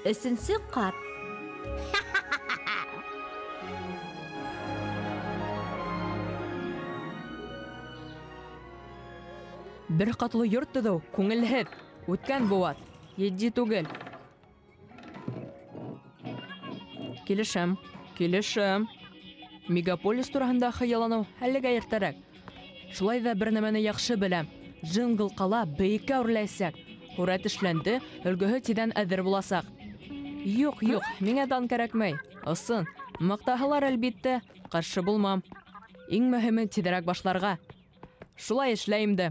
Өсөнсө ҡат. Бер ҡатлы йорт төҙөү күңелһеҙ, үткән быуат, етди түгел. Килешәм, килешәм. Мегаполис тураһында хыялланыу әлегә иртәрәк. Шулай ҙа бер нәмәне яҡшы беләм. Джингл ҡала бейеккә үрләйәсәк. Һүрәт эшләнде, өлгөһө тиҙҙән әҙер буласаҡ. Юҡ, юҡ, миңә дан кәрәкмәй. Ысын, маҡтаһалар, әлбиттә, ҡаршы булмам. Иң мөһиме тиҙерәк башларға. Шулай эшләйем дә.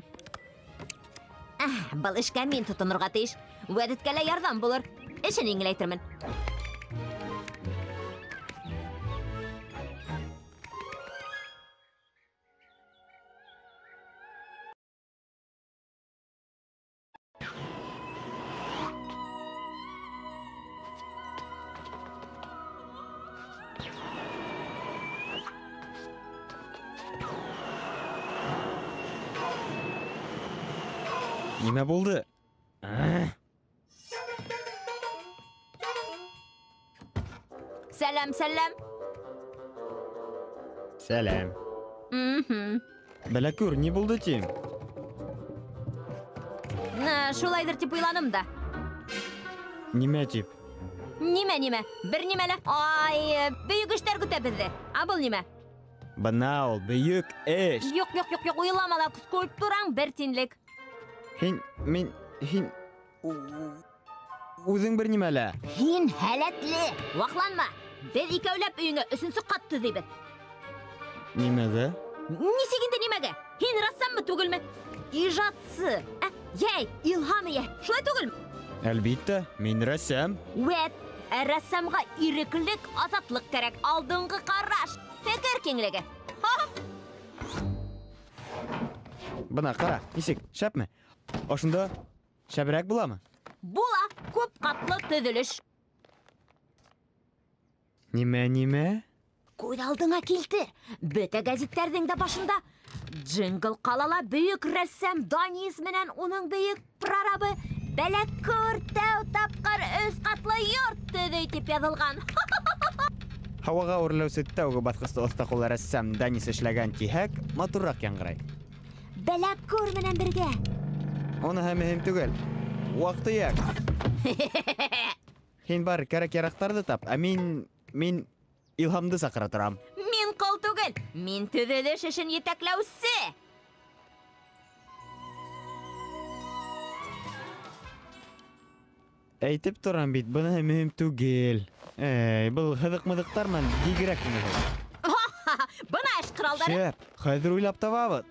Был эшкә мин тотонорға тейеш. Вәҙеткә лә ярҙам булыр. Эшен еңеләйтермен. Нимә булды? Сәләм, сәләм. Сәләм. Бәләкүр, ни булды тим? Шулайҙыр тип уйланым да. Нимә тип? Нимә, нимә? Бер нимә лә. Ай, бөйөк эштәр көтә беҙҙе. А был нимә? Бына ул бөйөк эш. Юҡ, юҡ, юҡ, юҡ, уйлама ла, скульптураң бер тинлек. Һин, мин, һин үҙең бер нимә лә. Һин һәләтле, ваҡланма. Беҙ икәүләп өйөңә өсөнсө ҡат төҙөйбөҙ. Нимәгә? Нисек инде нимәгә? Һин рәссаммы түгелме? Ижадсы, ә? Йәй, илһам эйәһе. Шулай түгелме? Әлбиттә, мин рәссам. Вәт, ә рәссамға иреклек, азатлыҡ кәрәк, алдынғы ҡараш, фекер киңлеге. Бына ҡара, нисек, шәпме? Ошонда шәберәк буламы? Була, күп ҡатлы төҙөлөш. Нимә, нимә? Күҙ алдыңа килтер. Бөтә гәзиттәрҙең дә башында Джингл ҡалала бөйөк рәссам Данис менән уның бөйөк прорабы Бәләкүр тәү тапҡыр өс ҡатлы йорт төҙөй тип яҙылған. Һауаға үрләүсе тәүге баҫҡысты оҫта ҡуллы рәссам Данис эшләгән тиһәк, матурыраҡ яңғырай. Бәләкүр менән бергә. Уныһы мөһим түгел. Ваҡ-төйәк. Һин бар кәрәк-яраҡтарҙы тап, ә мин Илһамды саҡыра торам. Мин ҡол түгел, мин төҙөлөш эшен етәкләүсе. Әйтеп торам бит, быныһы мөһим түгел. Эй, был һыҙыҡ-мыҙыҡтар менән бигерәк күңелһеҙ. Бына эш ҡоралдары. Шәп, хәҙер уйлап табабыҙ.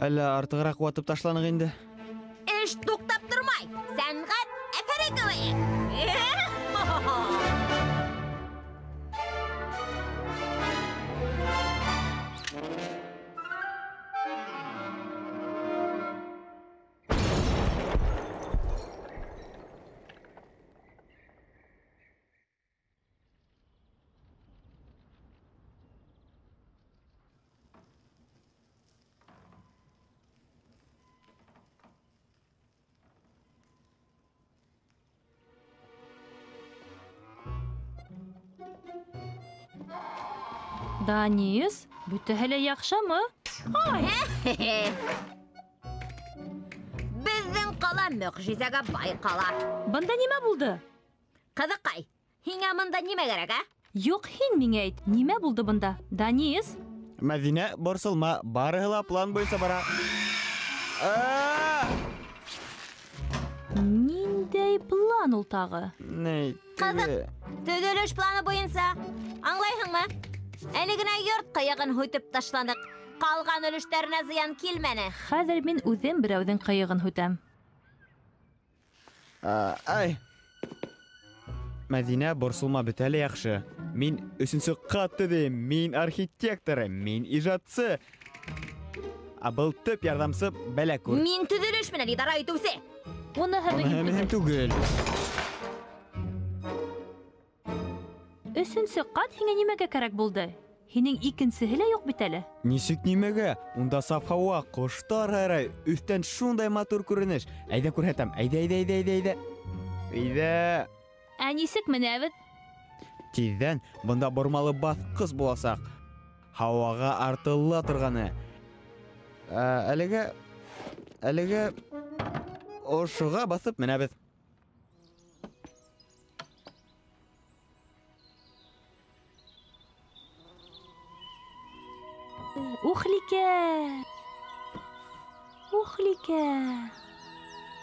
Әллә артығыраҡ ватып ташланыҡ инде? Эш туҡтап тормай. Сәнғәт әфәрековый. Данис, бөтәһе лә яҡшымы? Ай! Беҙҙең ҡала мөғжизәгә бай ҡала. Бында нимә булды? Ҡыҙыҡай, һиңә бында нимә кәрәк, ә? Юҡ, һин миңә әйт, нимә булды бында? Данис? Мәҙинә, борсолма, барыһы ла план буйынса бара. Ниндәй Ниндәй план ул тағы? Ни, Ҡыҙыҡ, төҙөлөш планы буйынса. Аңлайһыңмы? Әле генә йорт ҡыйығын һүтеп ташланыҡ. Ҡалған өлөштәренә зыян килмәне. Хәҙер мин үҙем берәүҙең ҡыйығын һүтәм. Ай. Мәҙинә, борсолма, бөтә лә яҡшы. Мин өсөнсө ҡат төҙөйөм, мин архитектор, мин ижадсы. Ә был төп ярҙамсы бәлә күр. Мин төҙөлөш менән идара итеүсе. Уныһы мөһим түгел. Өсөнсө ҡат һиңә нимәгә кәрәк булды? Һинең икенсеһе лә юҡ бит әле. Нисек нимәгә? Унда саф һауа, ҡоштар һайрай, өҫтән шундай матур күренеш. Әйҙә күрһәтәм. Әйҙә, әйҙә, әйҙә, әйҙә, әйҙә. Әйҙә. Ә нисек менәбеҙ? Тиҙҙән бында бормалы баҫҡыс буласаҡ. Һауаға артыла торғаны. Әлегә ошоға баҫып менәбеҙ. Ухликә! Ухликә!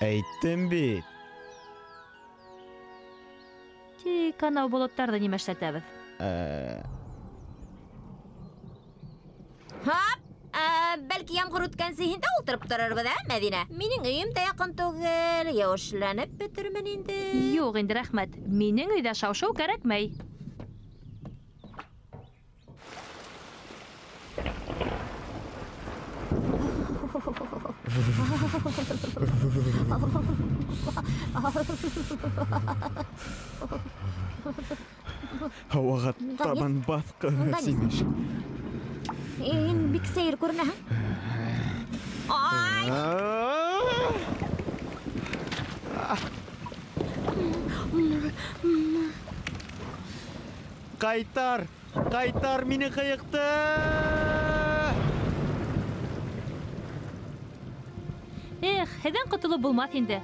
Әйттем бит. Тик анау болоттарҙы нимә эшләтәбеҙ? Һап! Бәлки ямғыр үткәнсе һин дә ултырып торорбоҙ, ә, Мәҙинә? Минең өйөм дә яҡын түгел, еүешләнеп бөтөрмөн инде. Юҡ инде, рәхмәт. Минең өйҙә шау-шыу кәрәкмәй. Һауаға табан баҫҡыс имеш. Һин бик сәйер күренәһең. Ай! Ҡайтар! Ҡайтар мине ҡыйыҡты! Эх, һеҙҙән ҡотолоп булмаҫ инде.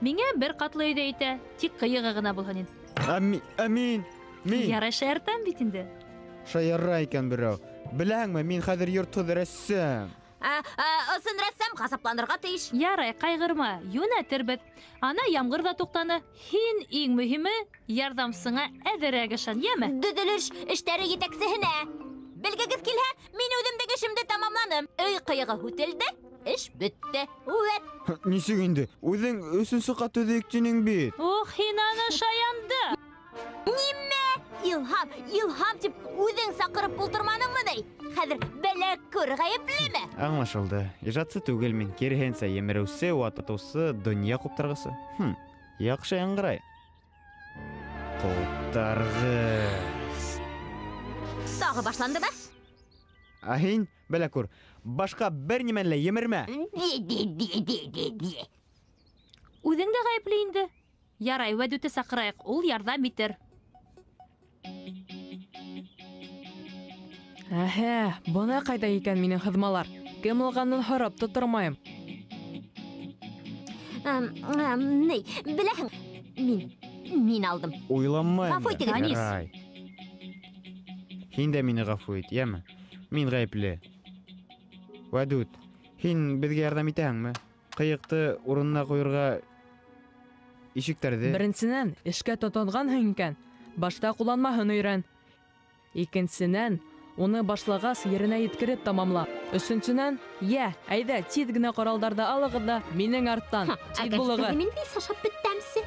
Миңә бер ҡатлы өйҙә итә, тик ҡыйығы ғына булһын инде. Ә мин, мин. Ярай шаяртам бит инде. Шаяра икән берәү. Беләһеңме, мин хәҙер йортһоҙ рәссам. Ысын рәссам ғазапланырға тейеш. Ярай, ҡайғырма, йүнәтербеҙ. Ана ямғыр ҙа туҡтаны. Һин иң мөһиме ярҙамсыңа әҙерәк ышан, йәме? Төҙөлөш эштәре етәксеһенә. Белгегеҙ килһә, мин үҙемдең эшемде тамамланым. Өй ҡыйығы һүтелде, эш бөттө. Үәт. Нисек инде? Үҙең өсөнсө ҡат төҙөйөк тинең бит. Ух, һин аны шаянды. Нимә? Илһам, Илһам тип үҙең саҡырып ултырманыңмы ни? Хәҙер бәлә күр ғәйеплеме? Аңлашылды. Ижадсы түгел мин, киреһенсә емереүсе, ватытыусы, донъя ҡуптарғысы. Яҡшы яңғырай. Ҡуптарғыс. Тағы башландымы? Ә һин, бәлә күр, башҡа бер нимәне лә емермә. Үҙең дә ғәйепле инде. Ярай, Вәдүтте саҡырайыҡ, ул ярҙам итер. Әһә, бына ҡайҙа икән минең һыҙмалар. Кем алғанын һорап та тормайым. Ни, беләһең, мин алдым. Уйламайым. Ғәфү итегеҙ. Данис. Һин дә мине ғәфү ит, йәме? Мин ғәйепле. Вәдүт, һин беҙгә ярҙам итәһеңме? Ҡыйыҡты урынына ҡуйырға ишектәрҙе. Беренсенән, эшкә тотонғанһың икән, башта ҡулланмаһын өйрән. Икенсенән, уны башлағас еренә еткереп тамамла. Өсөнсөнән, йә, әйҙә, тиҙ генә ҡоралдарҙы алығыҙ ҙа минең арттан. Тиҙ булығыҙ. Мин бит ашап бөттәмсе.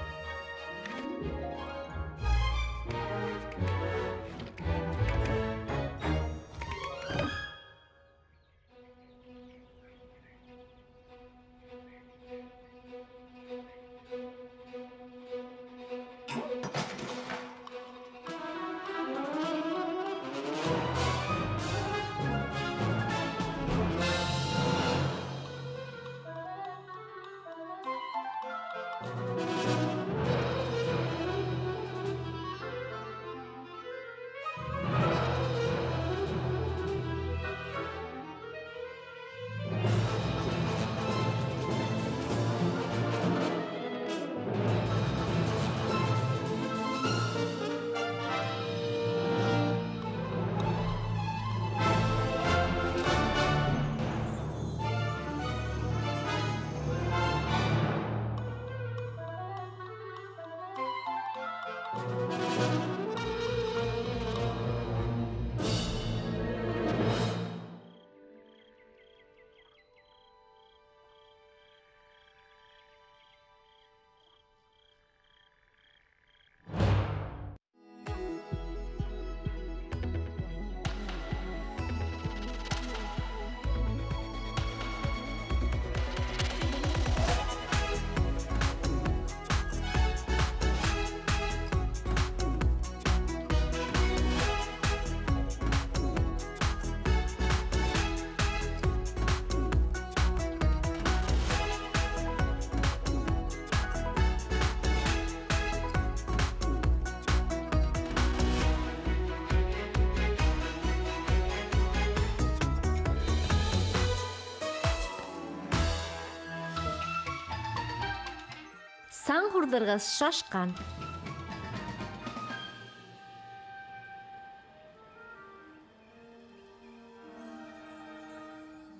Саң һурҙырғыс шашҡан.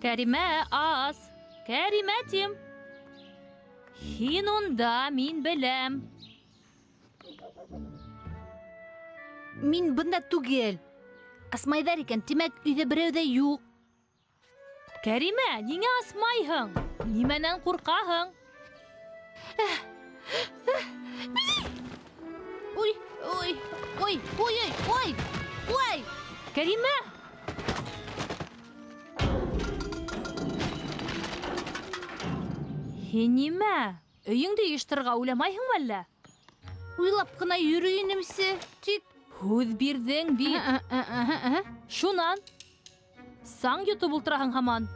Кәримә, ас! Кәримә тим! Һин унда, мин беләм. Мин бында түгел. Асмайҙар икән, тимәк, өйҙә берәү ҙә юҡ. Кәримә, ниңә асмайһың? Нимәнән ҡурҡаһың? Ой, ой, ой, ой, ой, ой, ой! Кәримә! Һин нимә? Өйөңдө йыйыштырырға уйламайһыңмы әллә? Уйлап ҡына йөрөй инемсе, тик Һүҙ бирҙең бит. Шунан саң йотоп ултыраһың һаман.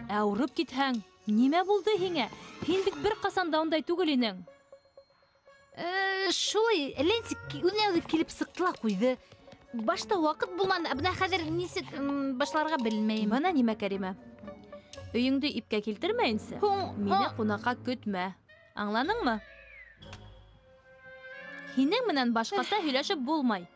Ауырып китһәң, нимә булды һиңә? Һин бит бер ҡасан да ундай түгел инең. Шулай, әллә нисек үҙенә-үҙе килеп сыҡты ла ҡуйҙы. Башта ваҡыт булманы, ә бына хәҙер нисек башларға белмәйем. Бына нимә, Кәримә? Өйөңдө ипкә килтермәйенсә, мине ҡунаҡҡа көтмә. Аңланыңмы? Һинең менән башҡаса һөйләшеп булмай.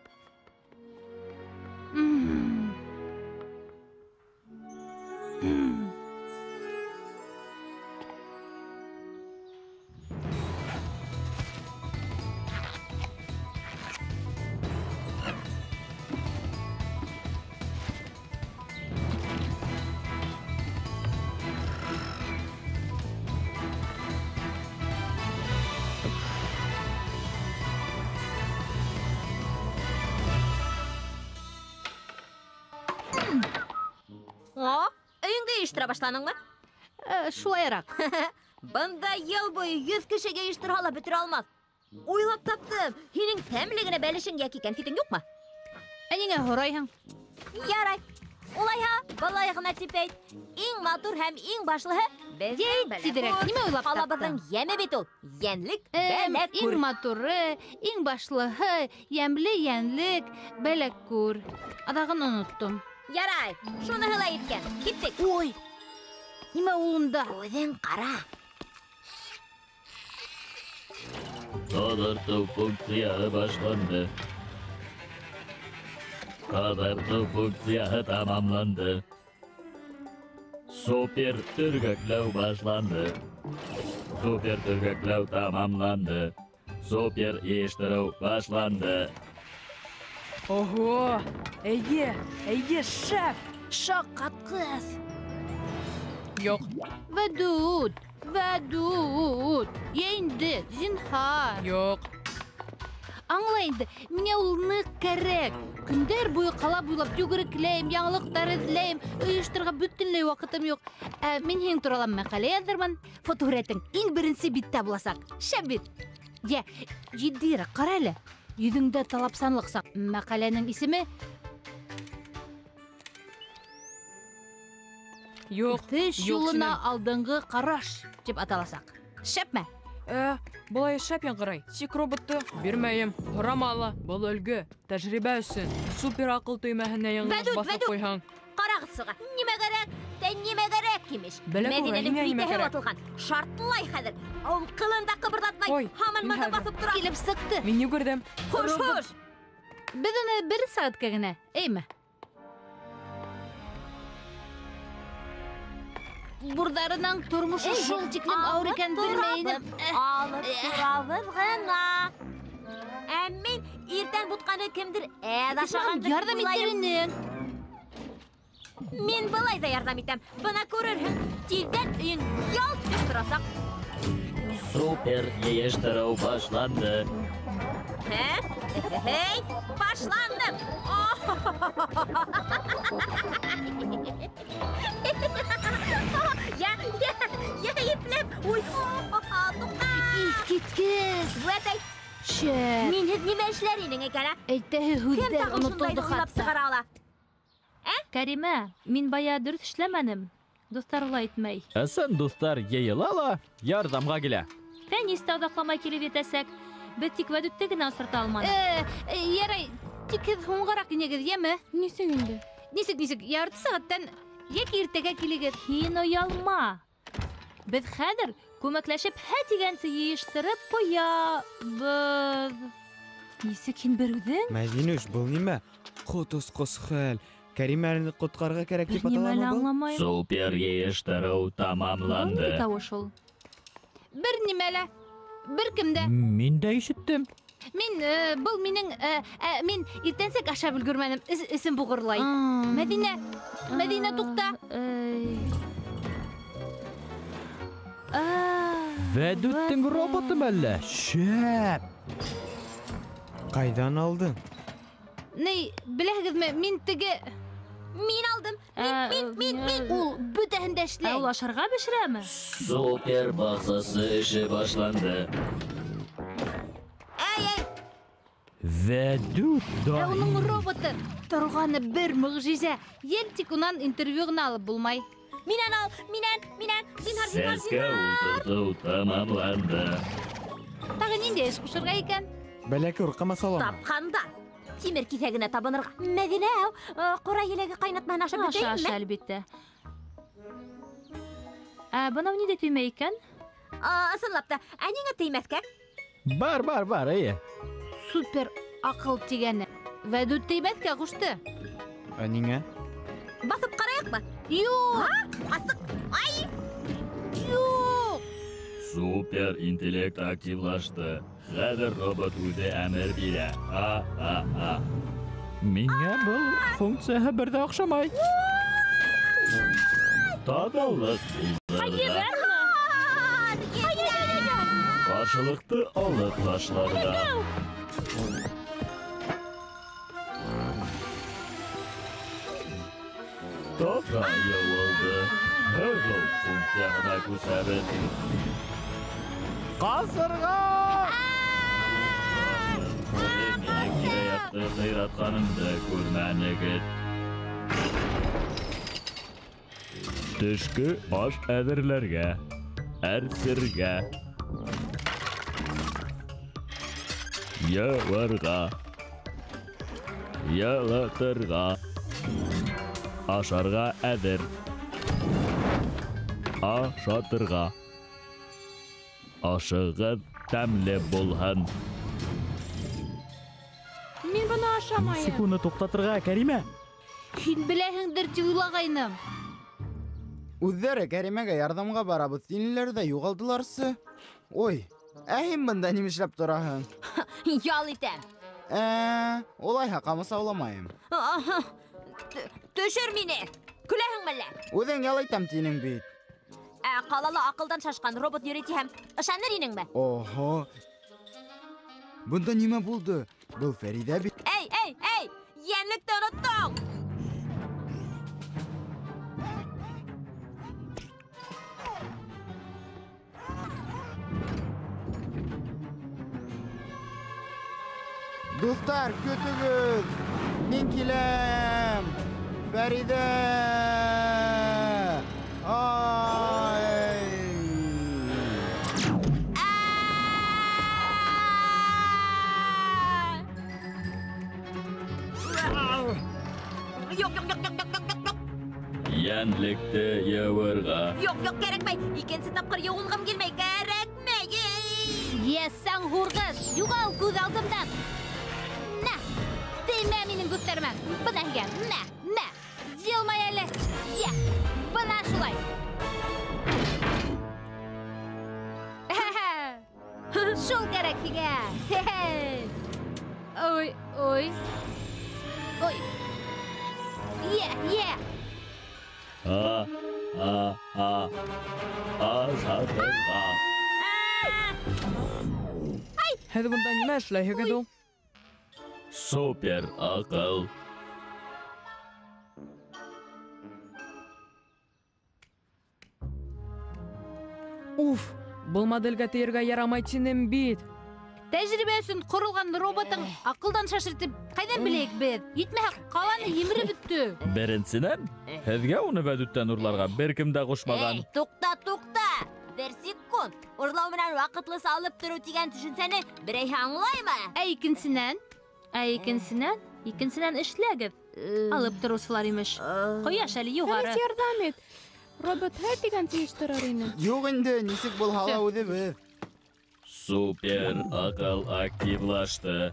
Өйөңдө йыйыштыра башланыңмы? Шулайыраҡ. Бында йыл буйы 100 кешегә йыйыштырһа ла бөтөрә алмаҫ. Уйлап таптым. Һинең тәмле генә бәлешең йәки кәнфитең юҡмы? Ә ниңә һорайһың? Ярай. Улайһа, былай ғына тип әйт. Иң матур һәм иң башлыһы беҙҙең Тиҙерәк, нимә уйлап таптың? Ҡалабыҙҙың йәме бит ул. Йәнлек, бәләкүр. Иң матуры, иң башлыһы, йәмле йәнлек, бәләкүр. Аҙағын оноттом. Ярай, шуныһы ла еткән. Киттек. Ой, нимә ул унда? Үҙең ҡара. Таҙартыу функцияһы башланды. Таҙартыу функцияһы тамамланды. Супер төргәкләү башланды. Супер төргәкләү тамамланды. Супер йыйыштырыу башланды. Ого! Эйе, эйе, шәп! Шаҡ ҡатҡыс! Юҡ. Вәдүт, Вәдүт! Йә инде, зинһар! Юҡ. Аңла инде, миңә ул ныҡ кәрәк. Көндәр буйы ҡала буйлап йүгерекләйем, яңылыҡтар эҙләйем, ойошторорға бөтөнләй ваҡытым юҡ. Ә мин һинең турала мәҡәлә яҙырмын. Фотоһүрәтең иң беренсе биттә буласаҡ. Шәп бит! Йә, етдиерәк ҡара әле. Йөҙөңдә талапсанлыҡ саҡ. Мәҡәләнең исеме Юҡ, Үҫеш юлына алдынғы ҡараш тип аталасаҡ. Шәпме? Былай шәп яңғырай. Тик роботты бирмәйем. Һорама ла, был өлгө, тәжрибә өсөн. Супер аҡыл төймәһенә яңылыш баҫып ҡуйһаң. Ҡарағыҙ сыға. Нимә кәрәк? Тә нимә кәрәк имеш? Мәҙинәнең плитәһе ватылған. Шартлай хәҙер. Ул ҡылын да ҡыбырҙатмай. Һаман бында баҫып тора. Килеп сыҡты. Мин йүгерҙем. Хуш, хуш. Беҙ уны бер сәғәткә генә, эйме? Бурҙарының тормошо шул тиклем ауыр икән белмәй инем. Алып торабыҙ ғына. Ә мин иртән бутҡаны кемдер әҙ ашағандыр. Ярҙам итер инең. Мин былай да ярҙам итәм. Бына күрерһең, тиҙҙән өйөң ялт итеп торасаҡ. Супер йыйыштырыу башланды. Һей, башланды. Я, я, я ипләп. Уй, туҡта. Иҫ киткес. Вәтәй. Шәп. Мин һеҙ нимә эшләр инең икән, ә? Әйтәһе һүҙҙәр онотолдо хатта. Сығара ала. Кәримә, мин бая дөрөҫ эшләмәнем. Дуҫтар улай итмәй. Ысын дуҫтар йыйыла ла ярҙамға килә. Фәнис тә оҙаҡламай килеп етәсәк. Беҙ тик Вәдүтте генә осрата алманыҡ. Ярай, тик һеҙ һуңғараҡ инегеҙ, йәме? Нисек инде? Нисек, нисек, ярты сәғәттән йәки иртәгә килегеҙ. Һин оялма. Беҙ хәҙер Күмәкләшеп һә тигәнсе йыйыштырып ҡуябыҙ. Нисек һин бер үҙең? Мәҙинүш, был нимә? Ҡот осҡос хәл. Кәримәне ҡотҡарырға кәрәк тип Бер нимә лә аталамы был? аңламайым. Супер йыйыштырыу тамамланды. Был ниндәй тауыш ул? Бер нимә лә. Бер кем дә. Мин дә ишеттем. Мин, был минең, мин иртәнсәк ашап өлгөрмәнем. Эсем буғырлай. Мәҙинә, Мәҙинә, туҡта. Вәдүттең роботы мәллә? Шәп! Ҡайҙан алдың? Ней, беләһегеҙме, мин теге... Мин алдым. Мин, мин, мин, мин. Ул бөтәһен дә эшләй. Ә ул ашарға бешерәме? Супер баҡсасы эше башланды. Эй, эй! Вәдүт Ә уның даһи. роботы торғаны бер мөғжизә. Ел тик унан интервью ғына алып булмай. Минән ал, минән, минән. Зинһар, зинһар, Сәскә зинһар. ултыртыу тамамланды. Тағы ниндәй эш ҡушырға икән? Бәләкәй ҡамасаулама. Тапҡанда. Тимер киҫәгенә табынырға. Мәҙинә, ҡурай еләге ҡайнатмаһын ашап Аша, бөтәйемме? аша, әлбиттә. Ә бынау ниндәй төймә икән? Ысынлап та, ә ниңә теймәҫкә? Бар, бар, бар, эйе. Супер аҡыл тигәне. Вәдүт теймәҫкә ҡушты. Ә ниңә? Баҫып ҡарайыҡмы? Юҡ! Асыҡ! Ай! Юҡ! Супер интеллект активлашты. Хәҙер робот үҙе әмер бирә. А, а, а. Миңә был функцияһы бер ҙә оҡшамай. Таҙалыҡ булдырырға. Ҡаршылыҡты алып ташларға. Таҙа йыуылды. Һығыу функцияһына күсәбеҙ. Ҡасырға! Минең тирә-яҡты ҡыйратҡанымды күрмәнегеҙ. Төшкө аш әҙерләргә, әрсергә, йыуырға, йылытырға, ашарға әҙер, ашатырға. Ашығыҙ тәмле булһын. Мин быны ашамайым. Нисек уны туҡтатырға, Кәримә? Һин беләһеңдер тип уйлағайным. Үҙҙәре Кәримәгә ярҙамға барабыҙ тинеләр ҙә юғалдыларсы. Ой, ә һин бында нимә эшләп тораһың? Ял итәм. Улайһа ҡамасауламайым. Төшөр мине. Көләһеңме әллә? Үҙең ял итәм тинең бит. Ә ҡалала аҡылдан шашҡан робот йөрөй тиһәм, ышаныр инеңме? Оһо. Бында нимә булды? Был Фәриҙә бит. Эй, эй, эй! Йәнлекте оноттоң! Дуҫтар, көтөгөҙ! Мин киләм! Фәриҙә! Ай! Юҡ, юҡ, юҡ, юҡ, юҡ, юҡ, юҡ. Йәнлекте йыуырға. Юҡ, юҡ, кәрәкмәй. Икенсе тапҡыр йыуынғым килмәй. Кәрәкмәй. Йәсәң һурғыш, юғал күҙ алдымдан. Мә, теймә минең күҙҙәремә. Бына һиңә, мә, мә. Йылмай әле. Йә, бына шулай. Шул кәрәк һиңә. Ой, ой. Ой. Йә, йә. А, а, а. Ашатырға. Һеҙ бында нимә эшләйһегеҙ ул? Супер аҡыл. Уф, был моделгә тейергә ярамай тинем бит. Тәжрибә өсөн ҡоролған роботың аҡылдан шашыр тип ҡайҙан беләйек беҙ? Етмәһә, ҡаланы емереп бөттө. Беренсенән, һеҙгә уны Вәдүттән урларға бер кем дә ҡушмаған. Эй, туҡта, туҡта. Бер секунд. Урлау менән ваҡытлыса алып тороу тигән төшөнсәне берәйһе аңлаймы? Ә икенсенән? Ә икенсенән? Икенсенән эшләгеҙ. Алып тороусылар имеш. Ҡояш әле юғары. Фәрит, ярҙам ит. Робот һәр тигәнсе йышторор ине. Юҡ инде, нисек булһа ла үҙебеҙ. Супер аҡыл активлашты.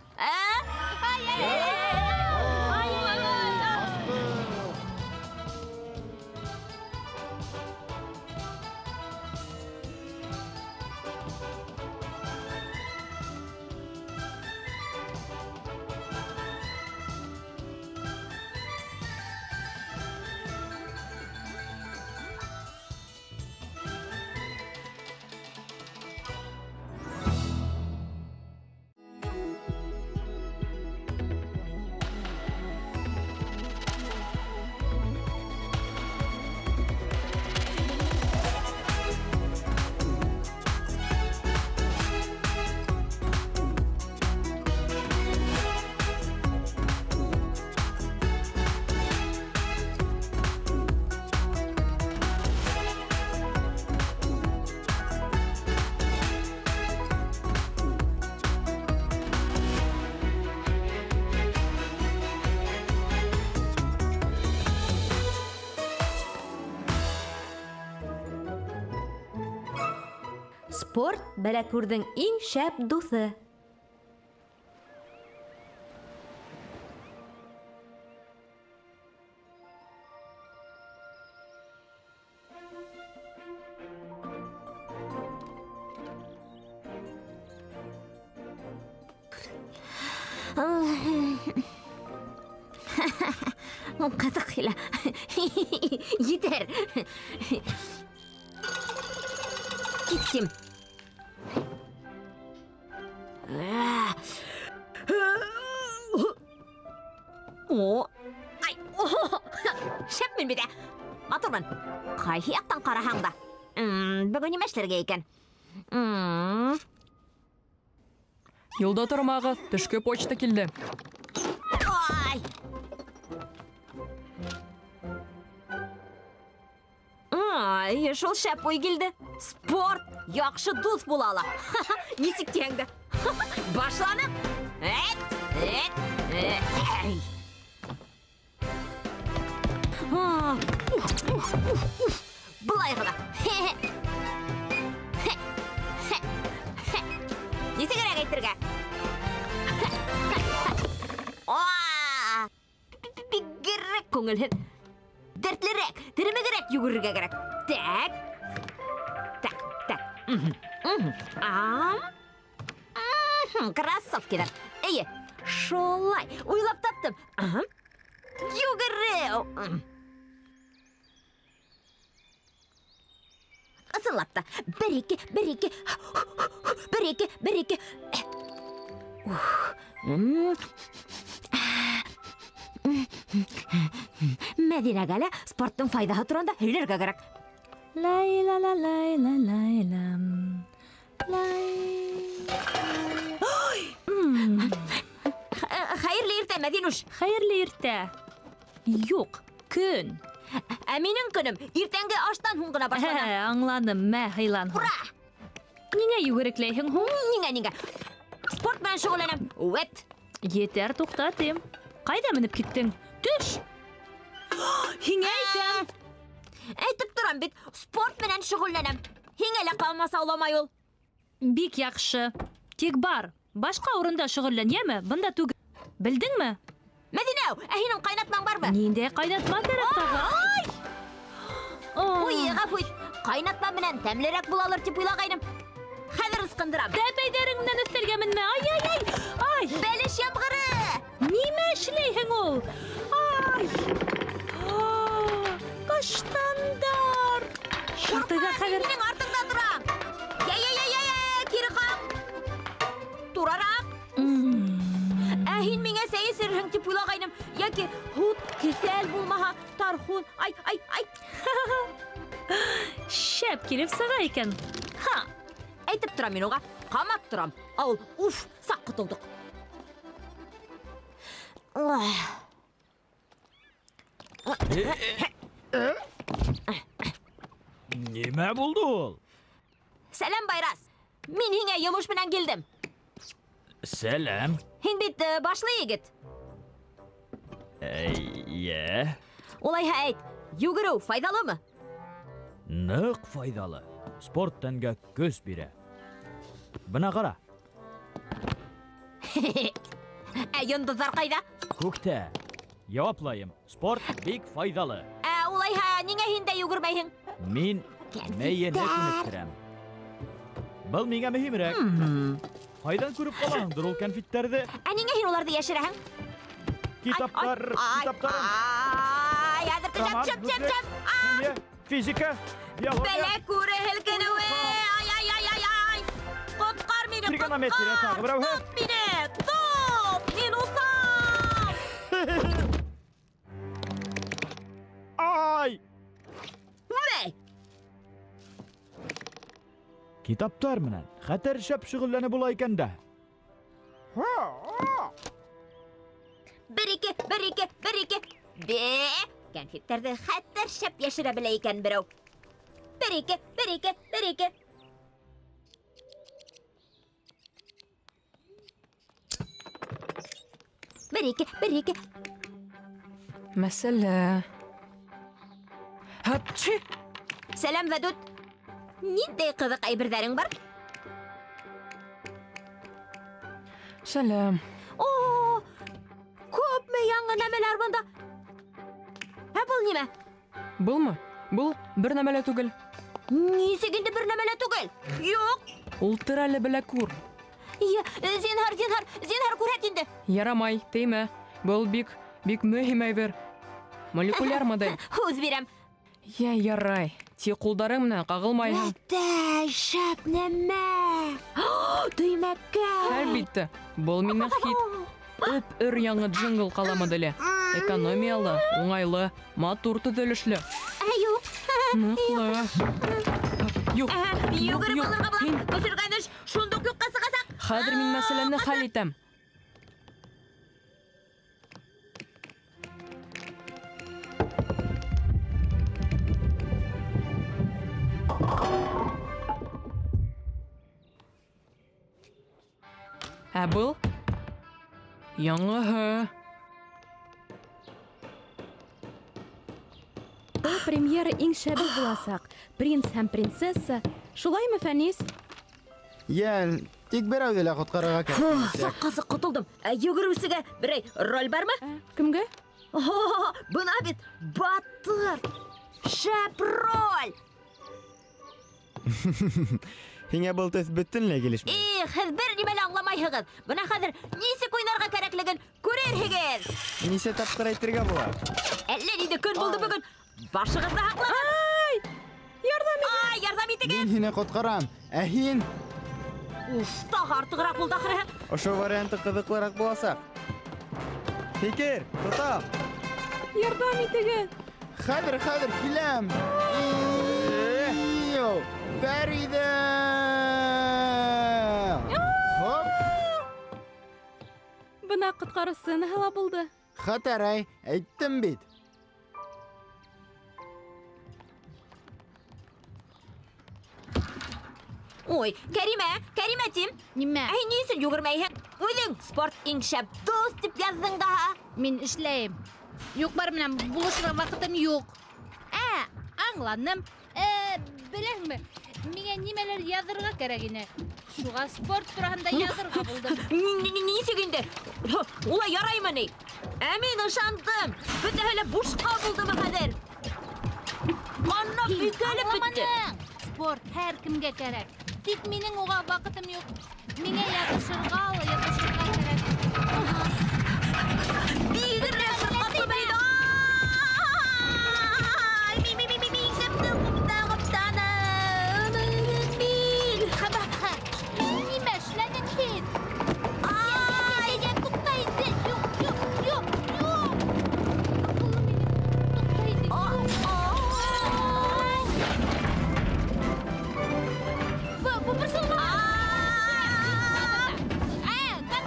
Спорт бәләкүрҙең иң шәп дуҫы. Ҡыҙыҡ килә. Етер. Киттем. О, ай, шәпмен бит, матурмын. Ҡайһы яҡтан ҡараһаң да. Бөгөн нимә эшләргә икән? Юлда тормағыҙ, төшкө почта килде. Ай! Ай, шул шәп уй килде. Спорт яҡшы дуҫ була ала. Нисек тиһәң дә. Башланыҡ. Эт, эт, эй. Былай ғына. Нисегерәк әйтергә? Бигерәк күңелһеҙ. Дәртлерәк, теремегерәк йүгерергә кәрәк. Так. Так, так. Кроссовкиҙар. Эйе, шулай. Уйлап таптым. Йүгереү. Ысынлап та. Бер, ике, бер, ике. Бер, ике, бер, ике. Мәҙинәгә лә спорттың файҙаһы тураһында һөйләргә кәрәк. Лай-ла-ла-лай-ла-лай-ла. Лай. Хәйерле иртә, Мәҙинүш. Хәйерле иртә. Юҡ, көн. Ә минең көнөм иртәнге аштан һуң ғына башлана. Аңланым, мә, һыйлан. Ура! Ниңә йүгерекләйһең һуң? Ниңә, ниңә? Спорт менән шөғөлләнәм. Үәт. Етәр, туҡта, тим. Ҡайҙа менеп киттең? Төш! Һиңә әйтәм. Әйтеп торам бит, спорт менән шөғөлләнәм. Һиңә лә ҡамасауламай ул. Бик яҡшы. Тик бар, башҡа урында шөғөллән, йәме? Бында түгел. Белдеңме? Мәҙинәү, ә һинең ҡайнатмаң бармы? Ниндәй ҡайнатма кәрәк тағы? Ай! Уй, ғәфү ит. Ҡайнатма менән тәмлерәк булалыр тип уйлағайным. Хәҙер ысҡындырам. Тәпәйҙәрең менән өҫтәлгә менмә. Ай, ай, ай! Ай! Бәлеш ямғыры! Нимә эшләйһең ул? Ай! Каштандар! Шартыға хәҙер. Минең артыңда торам. Йә-йә-йә-йә, кире ҡаҡ. Турараҡ. Ә һин миңә сәй эсерһең тип уйлағайным. Йәки һут, кеҫәл булмаһа, тархун. Ай, ай, ай. Шәп килеп сыға икән. Ха! Әйтеп торам мин уға, ҡамап торам. Ә ул, уф, саҡ ҡотолдоҡ. Нимә булды ул? Сәләм, Байрас. Мин һиңә йомош менән килдем. Сәләм. Һин бит башлы егет. Эйе. Улайһа әйт, йүгереү файҙалымы? Ныҡ файҙалы. Спорт тәнгә көс бирә. Бына ҡара. Ә йондоҙҙар ҡайҙа? Күктә. Яуаплайым. Спорт бик файҙалы. Ә улайһа, ниңә һин дә йүгермәйһең? Мин мейене күнектерәм. Был миңә мөһимерәк. Ҡайҙан күреп ҡалаһыңдыр ул кәнфиттәрҙе? Ә ниңә һин уларҙы йәшерәһең? Китаптар, китаптарым. Ай, хәҙер төшәм, төшәм, төшәм, төшәм. Химия, физика, биология. Бәлә күре һелкенеүе. Ай, ай, ай, ай, ай. Ҡотҡар мине, Тригонометрия тағы берәүһе. Тот мине, тот, мин уҫал. Ай! Вәй! Китаптар менән хәтәр шәп шөғөлләнеп була икән дә. Бер ике, бер ике, бер ике. Бе, кәнфиттәрҙе хәтәр шәп йәшерә белә икән берәү. Бер ике, бер ике, бер ике. Бер ике, бер ике. Мәсьәлә. Һапчи! Сәләм, Вәдүт. Ниндәй ҡыҙыҡ әйберҙәрең бар? Сәләм. О, күпме яңы нәмәләр бында. Ә был нимә? Былмы? Был бер нәмә лә түгел. Нисек инде бер нәмә лә түгел? Юҡ. Ултыр әле белә күр. Йә, зинһар, зинһар, зинһар күрһәт инде. Ярамай, теймә. Был бик, бик мөһим әйбер. Молекуляр модель. Һүҙ бирәм. Йә, ярай. Тик ҡулдарың менән ҡағылмайһың. Әтәй, шәп нәмә. Төймәкәй. Әлбиттә, был минең хит. Өп-өр яңы джингл ҡала моделе. Экономиялы, уңайлы, матур төҙөлөшлө. Ә, юҡ. Ныҡлы. Юҡ, Йүгереп юҡ, алырға була. һин Бөшөргән эш шундуҡ юҡҡа сығасаҡ. Хәҙер мин мәсьәләне хәл итәм. Ә был яңыһы. Был премьера иң шәбе буласаҡ. Принц һәм принцесса. Шулаймы, Фәнис? Йәл, тик берәүҙе лә ҡотҡарырға кәрәк. Саҡ ҡасыҡ ҡотолдом. Ә йүгереүсегә берәй роль бармы? Кемгә? Бына бит батыр. Шәп роль. Һиңә был төҫ бөтөнләй килешмәй. Их, һеҙ бер нимә лә аңламайһығыҙ. Бына хәҙер нисек уйнарға кәрәклеген күрерһегеҙ. Нисә тапҡыр әйтергә була? Әллә ниндәй көн булды бөгөн. Башығыҙҙы һаҡлағыҙ. Ай! Ярҙам итегеҙ! Ай, ярҙам итегеҙ! Мин һине ҡотҡарам. Ә һин? Уф, тағы артығыраҡ булды ахырыһы. Ошо варианты ҡыҙыҡлыраҡ буласаҡ. Фикер, тотам. Ярҙам итегеҙ! Хәҙер, хәҙер, киләм. Иу, Фәриҙә! Хоп! Бына ҡотҡарыу сценаһы ла булды. Хәтәр, әй, әйттем бит. Ой, Кәримә, Кәримә тим. Нимә? Ә һин ни өсөн йүгермәйһең? Үҙең спорт иң шәп дуҫ тип яҙҙың даһа. Мин эшләйем. Юҡ-бар менән булышырға ваҡытым юҡ. Ә, аңланым. Беләһеңме, миңә нимәлер яҙырға кәрәк ине. Шуға спорт тураһында яҙырға булдым. Нисек инде? Улай яраймы ни? Ә мин ышандым. Бөтәһе лә бушҡа булдымы хәҙер? Ҡанап Һин өйкәлеп бөттө. аңламаның. Спорт һәр кемгә кәрәк. Тик минең уға ваҡытым юҡ. Миңә ятышырға ла ятышырға кәрәк. Бигерәк ҡурҡаҡлы бит. Ай, мин, мин, мин, мин, мин кемде ҡуптаным? Мин. Нимә эшләнең һин? Ай! Йә, туҡта инде. Юҡ, юҡ, юҡ, юҡ. Аҡыллым минең. Туҡта инде. Ай! Бу борсолма. Ай! Ә,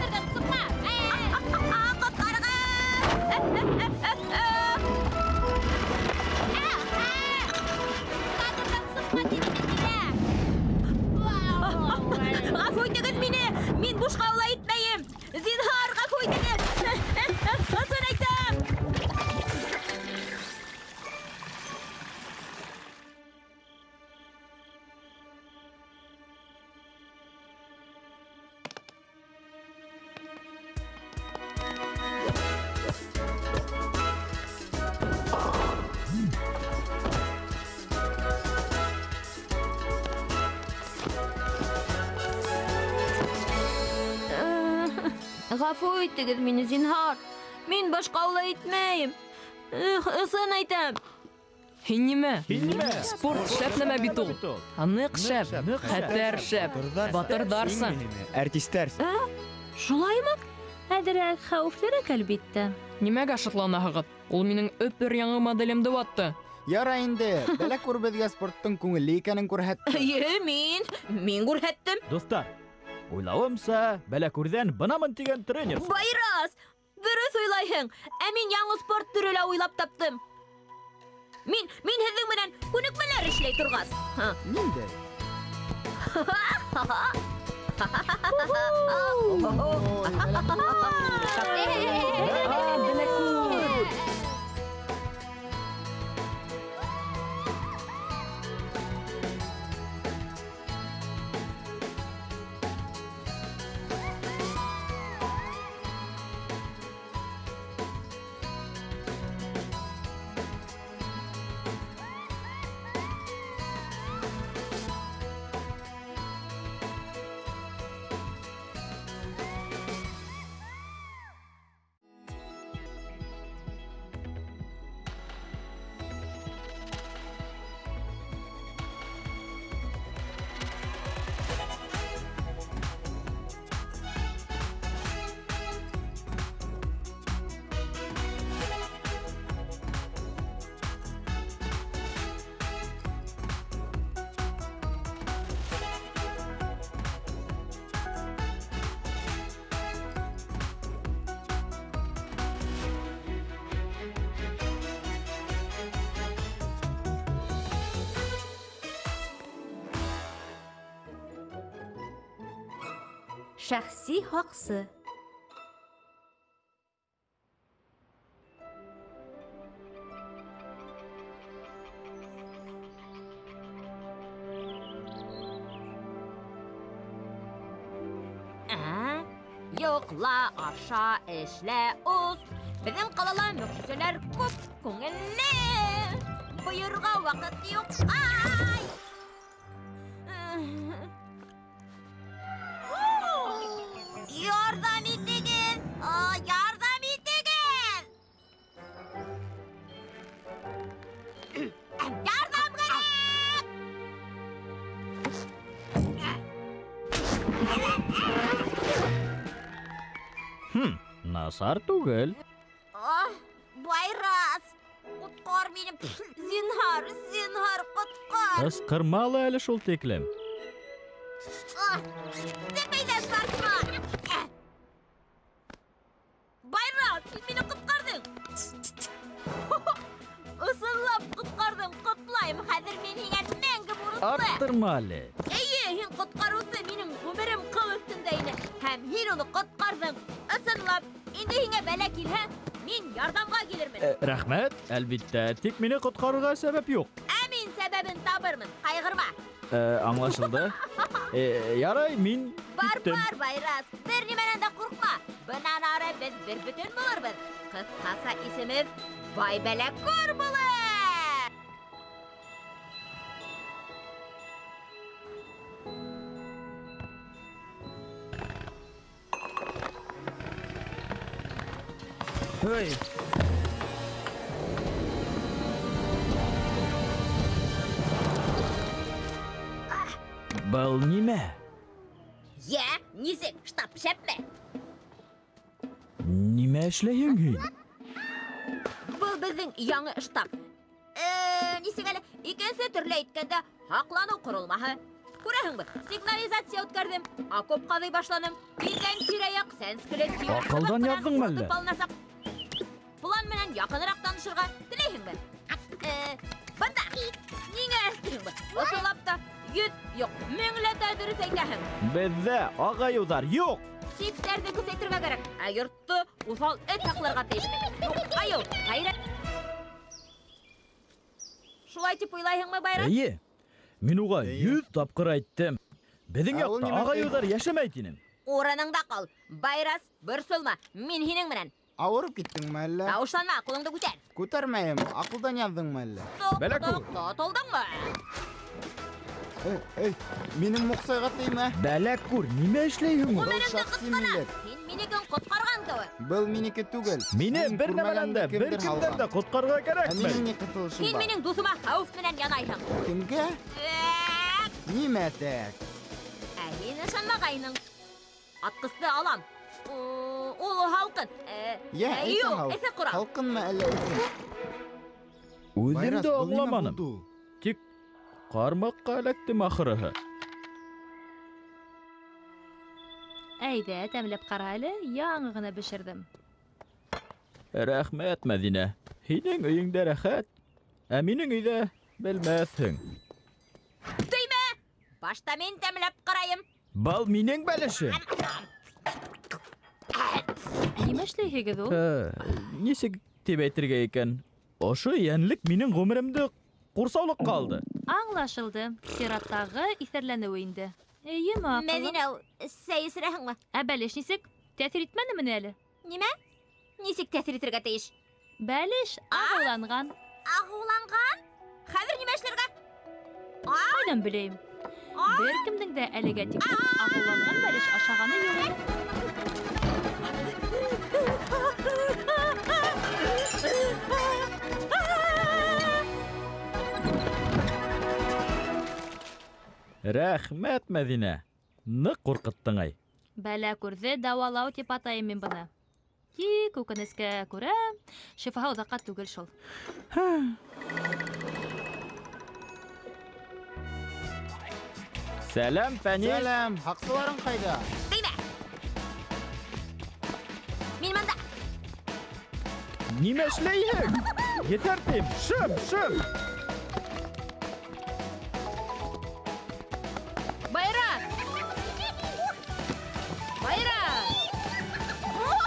Ғәфү итегеҙ мине, зинһар. Мин башҡа улай итмәйем. Ысын әйтәм. Һин нимә? Спорт шәп нәмә бит ул. Ныҡ шәп, хәтәр шәп, батырҙарсың. Артистәрсең. Шулаймы? Әҙерәк хәүефлерәк, әлбиттә. Нимәгә шатланаһығыҙ? Ул минең өпер яңы моделемде ватты. Ярай инде, Бәләкүр беҙгә спорттың күңелле икәнен күрһәтте. Эйе, мин күрһәттем. Дуҫтар, уйлауымса, Бәләкүрҙән бынамын тигән тренер. Байрас, дөрөҫ уйлайһың. Ә мин яңы спорт төрө лә уйлап таптым. Мин һеҙҙең менән күнекмәләр эшләй торғас. Ниндәй? Бәләкүр! Шәхси һаҡсы. Йоҡла, аша, эшлә, уҙ. Беҙҙең ҡалала мөғжизәләр күп, күңелле. Бойорға ваҡыт юҡ. Ай! Ярҙам итегеҙ! Ярҙам итегеҙ! Ярҙам кәрәк! Насар түгел. Байрас, ҡотҡар мине. Зинһар, зинһар, ҡотҡар. Ҡысҡырма ла әле шул тиклем. Тәпәйҙән тартма. Байрас, һин мине ҡотҡарҙың. Ысынлап ҡотҡарҙың, ҡотлайым. Хәҙер мин һиңә мәңге бурыслы. Арттырма әле. Эйе, һин ҡотҡарыусы, минең ғүмерем ҡыл өҫтөндә ине. Һәм һин уны ҡотҡарҙың. Ысынлап, инде һиңә бәлә килһә, мин ярҙамға килермен. Рәхмәт, әлбиттә, тик мине ҡотҡарырға сәбәп юҡ. Ә мин сәбәбен табырмын, ҡайғырма. Аңлашылды. Ярай, мин киттем. Бар, Байрас, бер нимәнән дә ҡурҡма. Бынан ары беҙ бер бөтөн булырбыҙ. Ҡыҫҡаса исемебеҙ Бай Бәләкүр булыр. Эй! Был нимә? Йә, нисек, штаб шәпме? Нимә эшләйһең һин? Был беҙҙең яңы штаб. Нисек әле, икенсе төрлө әйткәндә, һаҡланыу ҡоролмаһы. Күрәһеңме, сигнализация үткәрҙем, окоп ҡаҙый башланым. Тиҙҙән тирә-яҡ сәнскеле тимер Аҡылдан яҙҙыңмы әллә? алынасаҡ. План менән яҡыныраҡ танышырға теләйһеңме? Бында! Ниңә әстерһеңме? Ысынлап та, йөҙ юҡ, меңләтә дөрөҫ әйтәһең. Беҙҙә ағайыуҙар юҡ. Сиктәрҙе көсәйтергә кәрәк, ә йортто уҫал эт һаҡларға тейеш. Юҡ, айыу, ғәйрәт. Шулай тип уйлайһыңмы, Байрас? Эйе, мин уға 100 тапҡыр әйттем. Беҙҙең Ә ул яҡта нимә ти? ағайыуҙар йәшәмәй тинем. Урыныңда ҡал. Байрас, борсолма, мин һинең менән. Ауырып киттеңме әллә? Тауышланма, ҡулыңды күтәр. Күтәрмәйем, аҡылдан яҙҙыңмы әллә? Тоҡ, Бәләкүр. тоҡ, тотолдоңмо? Эй, минең муҡсайға теймә. Бәләк күр, нимә эшләйһең? Был шәхси милек. Һин минекен ҡотҡарған кеүек. Был минеке түгел. Мине бер нәмәнән дә, бер кемдән дә ҡотҡарырға кәрәкмәй. Ә минең ни ҡотолошом бар? Һин минең дуҫыма хәүеф менән янайһың. Кемгә? Нимә тәк? Ә һин ышанмағайның. Атҡысты алам. Ул һалҡын. Йә, Юҡ, эҫе ҡорал. Һалҡынмы әллә эҫе? Үҙем дә аңламаным. Тик ҡармаҡҡа эләктем ахырыһы. Әйҙә, тәмләп ҡара әле, яңы ғына бешерҙем. Рәхмәт, Мәҙинә. Һинең өйөңдә рәхәт, ә минең өйҙә белмәҫһең. Теймә! Башта мин тәмләп ҡарайым. Был минең бәлешем. Нимә эшләйһегеҙ ул? Нисек тип әйтергә икән? Ошо йәнлек минең ғүмеремде ҡурсаулыҡҡа алды. Аңлашылды. Сираттағы иҫәрләнеүе инде. Эйеме, аҡыллым? Мәҙинә, сәй эсерәһеңме? Ә бәлеш нисек? Тәьҫир итмәнеме ни әле? Нимә? Нисек тәьҫир итергә тейеш? Бәлеш ағыуланған. Ағыуланған? Хәҙер нимә эшләргә? Ҡайҙан беләйем? Бер кемдең дә әлегә тиклем ағыуланған бәлеш ашағаны юҡ ине. Рәхмәт, Мәҙинә. Ныҡ ҡурҡыттың ай. Бәлә күрҙе дауалау тип атайым мин быны. Тик үкенескә күрә, шифаһы оҙаҡҡа түгел шул. Сәләм, Фәнис. Сәләм, һаҡсыларың ҡайҙа? Теймә! Мин бында. Нимә эшләйһең? Етәр тим, шым, шым. Байрас! Байрас!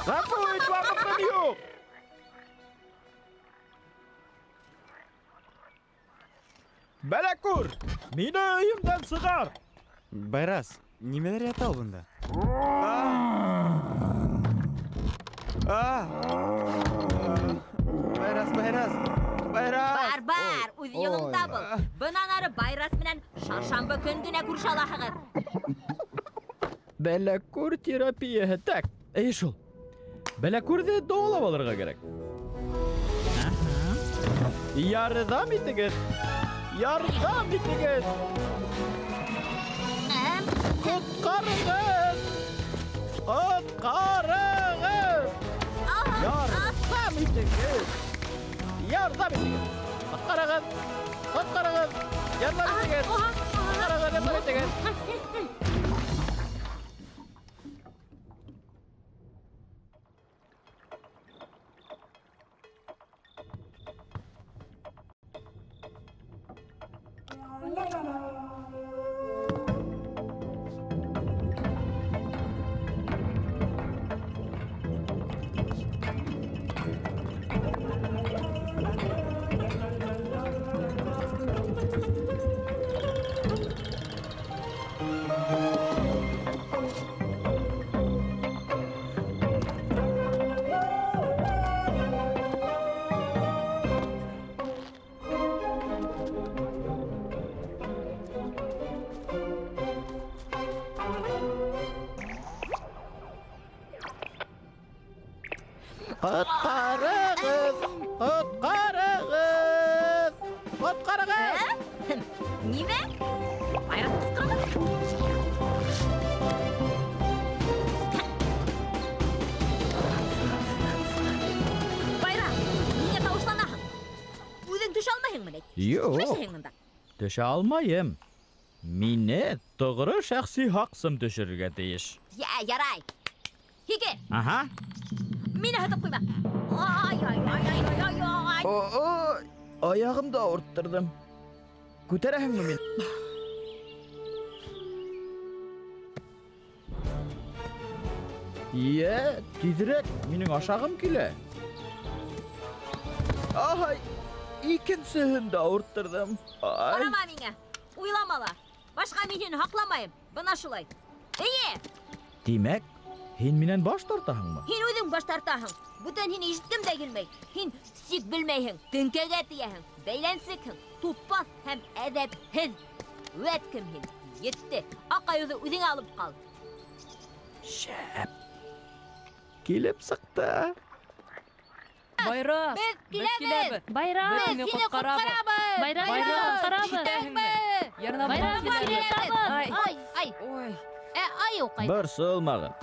Ғәфү ит, ваҡытым юҡ. Бәләк күр, мине өйөмдән сығар. Байрас, нимәләр ята ул бында? Байрас, Байрас, Байрас! Бар, бар, үҙ юлың табыл. Бынан ары Байрас менән шаршамбы көн генә күрешә алаһығыҙ. Бәләк күр терапияһы. Так, эйе шул. Бәләк күрҙе дауалап алырға кәрәк. Ярҙам итегеҙ! Ярҙам итегеҙ! Ҡотҡарығыҙ! Ҡотҡарығыҙ! Ярҙам итегеҙ! Ярҙам итегеҙ! Ҡотҡарығыҙ! Ҡотҡарығыҙ! Ярҙам итегеҙ! Ҡотҡарығыҙ! Ярҙам итегеҙ! Ҡотҡарығыҙ! Ҡотҡарығыҙ! Ҡотҡарығыҙ! Нимә? Байрас ҡысҡырҙы. Байрас, ниңә тауышланаһың? Үҙең төшә алмайһыңмы ни? Юҡ. Нимә эшләйһең бында? Төшә алмайым. Мине тоғро шәхси һаҡсым төшөрөргә тейеш. Йә, ярай. Һикер. Аһа. Мине һытып ҡуйма. Ай, ай, ай, ай, ай, ай. Ой, аяғымды ауырттырҙым. Күтәрәһеңме мин? Йә, тиҙерәк, минең ашағым килә. Ай, икенсеһен дә ауырттырҙым. Ай. Ҡарама миңә, уйлама ла. Башҡа мин һине һаҡламайым. Бына шулай. Эйе. Тимәк, һин минән баш тартаһыңмы? Һин үҙең баш тартаһың. Бүтән һине ишеткем дә килмәй. Һин сик белмәйһең, теңкәгә тейәһең, бәйләнсекһең, тупаҫ һәм әҙәпһеҙ. Вәт кем һин? Етте. Аҡ айыуҙы үҙеңә алып ҡал. Шәп. Килеп сыҡты. Байрас, Беҙ киләбеҙ. Байрас, Беҙ һине ҡотҡарабыҙ. Байрас, ҡотҡарабыҙ. Ярнабыҙ Байрас, Ай, Ай, ай. ой. Ә айыу ҡайҙа? Борсолмағыҙ.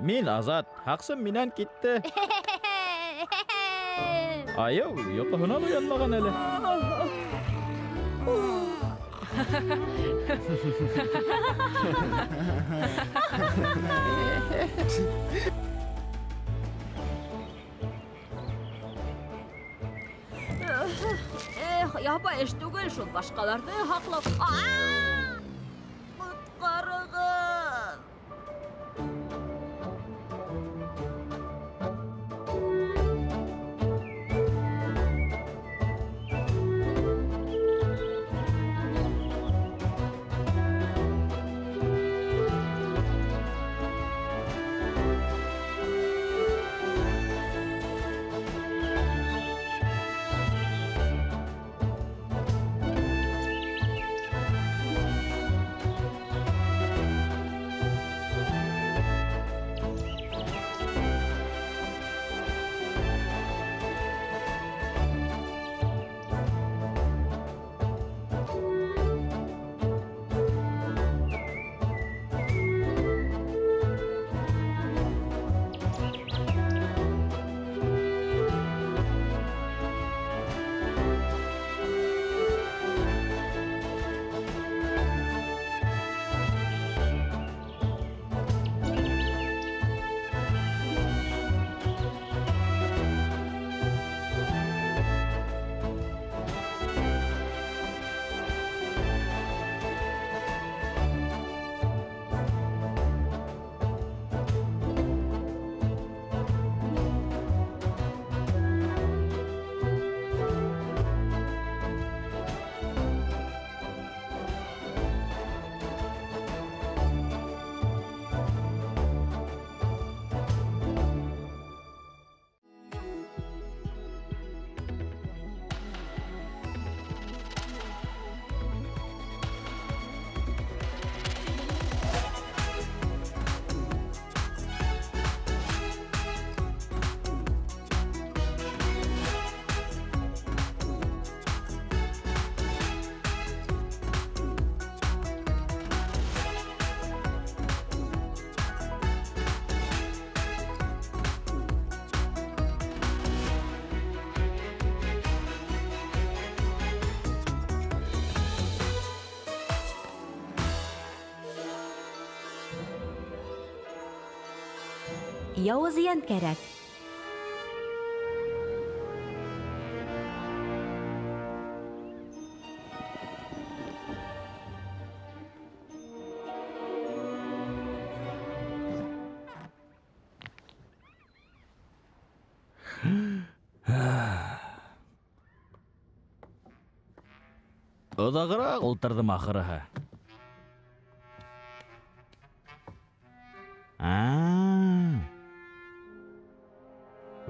Мин азат, һаҡсым минән китте. Айыу йоҡоһонан уянмаған әле. Эх, ябай эш түгел шул башҡаларҙы һаҡлау. Ҡотҡарығыҙ! Яуыз йән кәрәк. Оҙағыраҡ ултырҙым ахырыһы.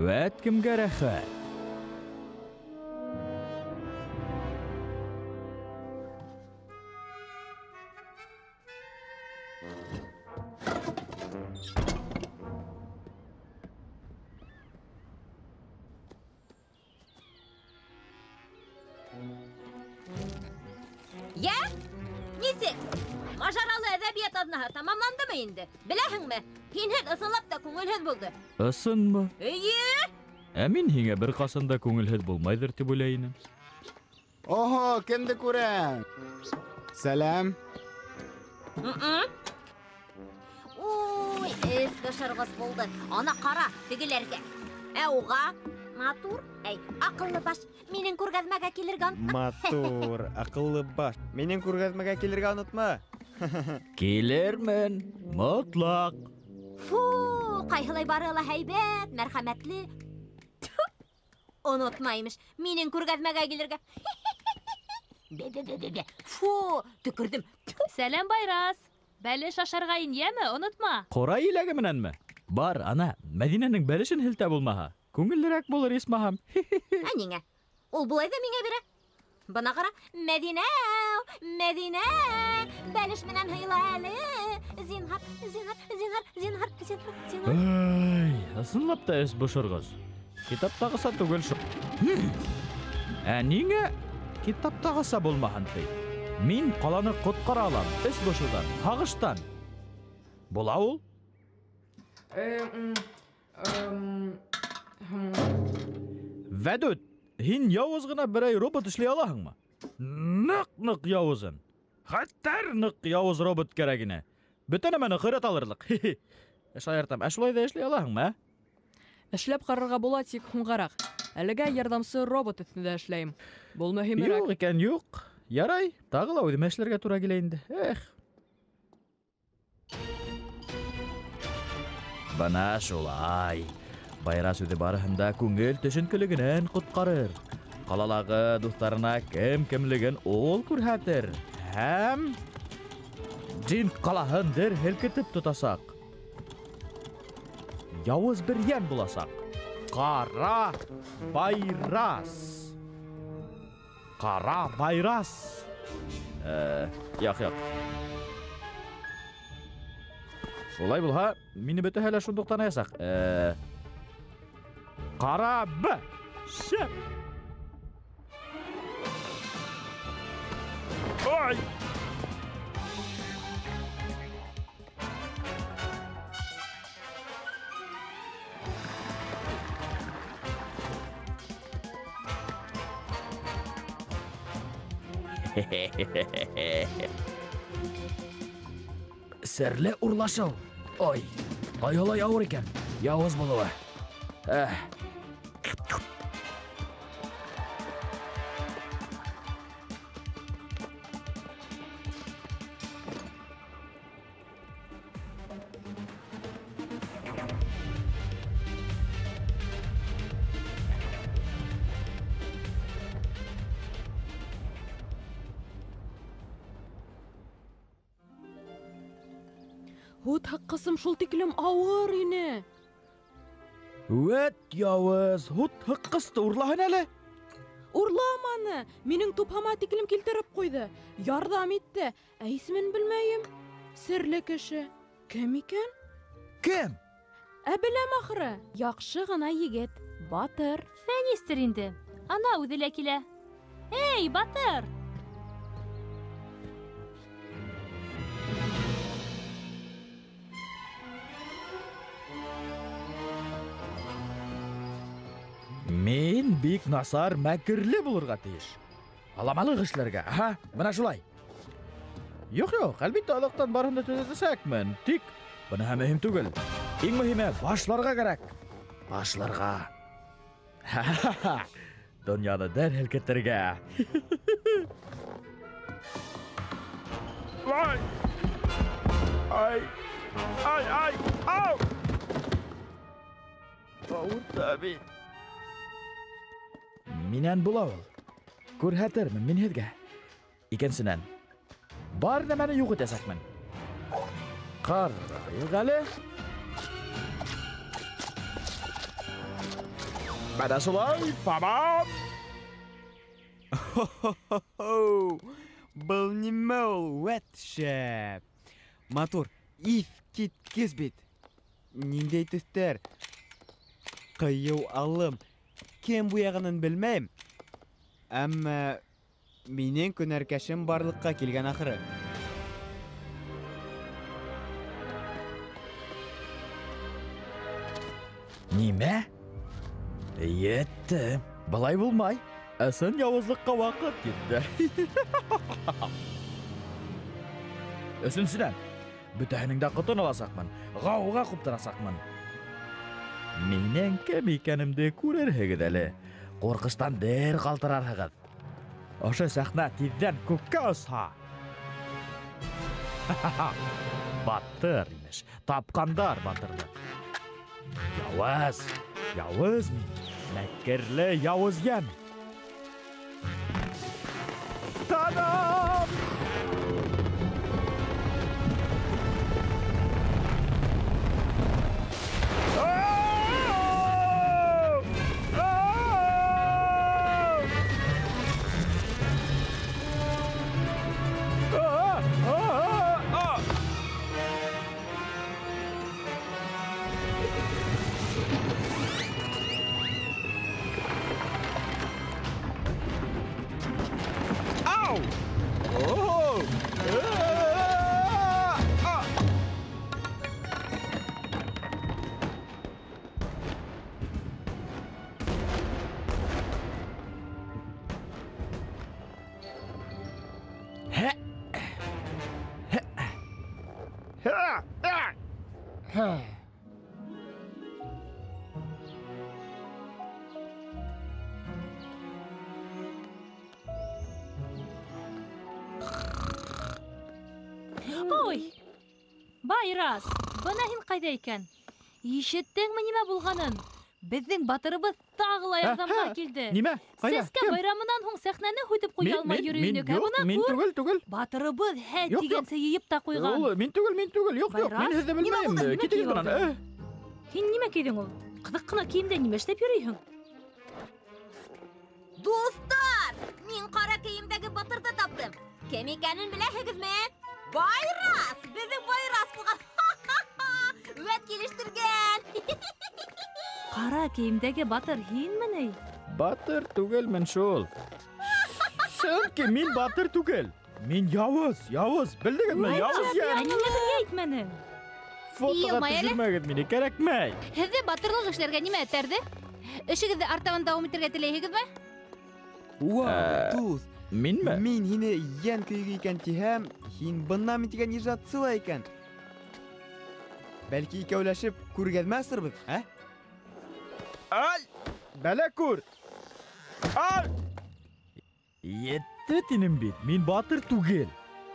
Вәт кемгә рәхәт. Йә, нисек? Мажаралы әҙәбиәт аҙнаһы тамамландымы инде? Беләһеңме? Һинһеҙ ысынлап та күңелһеҙ булды. Ысынмы? Эйе. Ә мин һиңә бер ҡасан да күңелһеҙ булмайҙыр тип уйлай инем. Оһо, кемде күрәм? Сәләм. Уй, эс бешергес булды. Ана ҡара тегеләргә. Ә уға матур, әй, аҡыллы баш, минең күргәҙмәгә килергә онотма. Матур, аҡыллы баш. Минең күргәҙмәгә килергә онотма. Килермен, мотлаҡ. Фу, ҡайһылай бары ла һәйбәт, мәрхәмәтле. Онотма имеш, минең күргәҙмәгә килергә. Бе-бе-бе-бе-бе. Фу, төкөрҙөм. Сәләм, Байрас. Бәлеш ашарға ин, йәме, онотма. Ҡорай еләге менәнме? Бар, ана, Мәҙинәнең бәлешен һелтә булмаһа. Күңеллерәк булыр исмаһам. Ә ниңә? Ул былай ҙа миңә бирә. Бына ҡара, Мәҙинә, Мәҙинә, бәлеш менән һыйла әле. Зинһар, зинһар, зинһар, зинһар, зинһар, зинһар. Ай, ысынлап та эс бошорғос. Китаптағыса түгел шул. Ә ниңә китаптағыса булмаһын ти? Мин ҡаланы ҡотҡара алам, эс бошоуҙан, һағыштан. Була ул? Вәдүт, һин яуыз ғына берәй робот эшләй алаһыңмы? Ныҡ-ныҡ яуызын. Хәтәр ныҡ яуыз робот кәрәк ине. Бөтә нәмәне ҡырат алырлыҡ. Шаяртам, ә шулай ҙа эшләй алаһыңмы, ә? Эшләп ҡарарға була, тик һуңғараҡ. Әлегә ярҙамсы робот өҫтөндә эшләйем. Был мөһимерәк. Юҡ икән, юҡ. Ярай, тағы ла үҙемә эшләргә тура килә инде. Эх. Бына шулай. Байрас үҙе барыһын да күңел төшөнкөлөгөнән ҡотҡарыр. Ҡалалағы дуҫтарына кем кемлеген ул күрһәтер. Һәм Джин ҡалаһын дер һелкетеп тотасаҡ. Яуыз бер йән буласаҡ. Ҡара Байрас. Ҡара Байрас. Яҡ, яҡ. Улай булһа, мине бөтәһе лә шундуҡ таныясаҡ. Ҡара Б. Шәп. Ай! Серле урлашыу. Ой, ҡайһылай ауыр икән. Яуыз булыуы. Һут һыҡҡысым шул тиклем ауыр ине. Үәт яуыз, һут һыҡҡысты урлаһын әле. Урламаны, минең тупһама тиклем килтереп ҡуйҙы. Ярҙам итте, ә исемен белмәйем. Серле кеше. Кем икән? Кем? Ә беләм ахыры. Яҡшы ғына егет, батыр. Фәнистер инде. Ана үҙе лә килә. Эй, батыр! Мин бик насар мәкерле булырға тейеш. Аламалыҡ эшләргә. Аһа, бына шулай. Юҡ, юҡ, әлбиттә аҙаҡтан барыһын да төҙәтәсәкмен. Тик быныһы мөһим түгел. Иң мөһиме башларға кәрәк. Башларға. Ха-ха-ха. Донъяны дәр һелкетергә. Ай! Ай! Ай, ай, ау! Ауырта бит. Минән була ул. Күрһәтермен мин һеҙгә. Икенсенән, бар нәмәне юҡ итәсәкмен. Ҡарайыҡ әле. Бына шулай, тамам. Был нимә ул, вәт шәп. Матур, иҫ киткес бит. Ниндәй төҫтәр. Ҡыйыу алым. Кем буяғанын белмәйем. Әммә минең көнәркәшем барлыҡҡа килгән ахыры. Нимә? Етте. Былай булмай. Ысын яуызлыҡҡа ваҡыт етте. Өсөнсөнән, бөтәһенең дә ҡотон аласаҡмын. Ғауға ҡуптырасаҡмын. Минең кем икәнемде күрерһегеҙ әле. Ҡурҡыштан дер ҡалтырарһығыҙ. Ошо сәхнә тиҙҙән күккә осһа. Батыр имеш. Тапҡандар батырҙы. Яуыз, яуыз мин. Мәкерле яуыз йән. Та-дам! Ой! Байрас, бына һин ҡайҙа икән? Ишеттеңме нимә булғанын? Беҙҙең батырыбыҙ тағы ла ярҙамға килде. Нимә? Ҡайҙа? Сәскә байрамынан һуң сәхнәне һүтеп ҡуя алмай йөрөй инек. Ә бына мин күр, түгел. Батырыбыҙ һә Юҡ, тигәнсе йыйып та ҡуйған. Ул, мин түгел. Юҡ, мин һеҙҙе белмәйем. Китегеҙ бынан. Һин нимә кейҙең ул? Ҡыҙыҡ ҡына кейемдә нимә эшләп йөрөйһөң? Дуҫтар, мин ҡара кейемдәге батырҙы таптым. Кем икәнен беләһегеҙме? Байрас! Беҙҙең Байрас булған. Үәт килештергән. Ҡара кейемдәге батыр һинме ни? Батыр түгелмен шул. Сөнки мин батыр түгел. Мин яуыз, яуыз. Белдегеҙме? Яуыз Ә йән. ниңә беҙгә әйтмәнең? Фотоға Йылмай әле. төшөрмәгеҙ мине, кәрәкмәй. Һеҙҙе батырлыҡ эшләргә нимә этәрҙе? Эшегеҙҙе артабан дауам итергә теләйһегеҙме? Вау, дуҫ. Минме? Мин һине йән көйөгө икән тиһәм, һин бына мин тигән ижадсы ла икән. Бәлки икәүләшеп күргәҙмә асырбыҙ, ә? Ай! Бәлә күр. Ай! Етте тинем бит. Мин батыр түгел.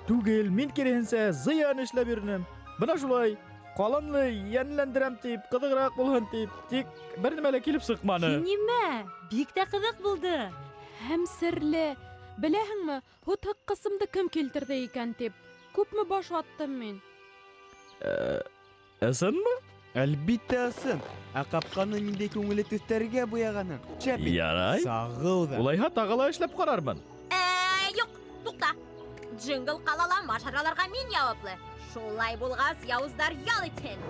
Түгел, мин киреһенсә зыян эшләп йөрөнөм. Бына шулай ҡаланы йәнләндерәм тип, ҡыҙығыраҡ булһын тип, тик бер нәмә лә килеп сыҡманы. Һин нимә? Бик тә ҡыҙыҡ булды. Һәм серле. Беләһеңме, һутһыҡҡысымды кем килтерҙе икән тип? Күпме баш ваттым мин. Ысынмы? Әлбиттә ысын. Ә ҡапҡаны ниндәй күңелле төҫтәргә буяғанын. Шәп бит. Ярай. Сағыу ҙа. Улайһа тағы ла эшләп ҡарармын. Юҡ, туҡта. Джингл ҡалала мажараларға мин яуаплы. Шулай булғас, яуыздар ял итһен.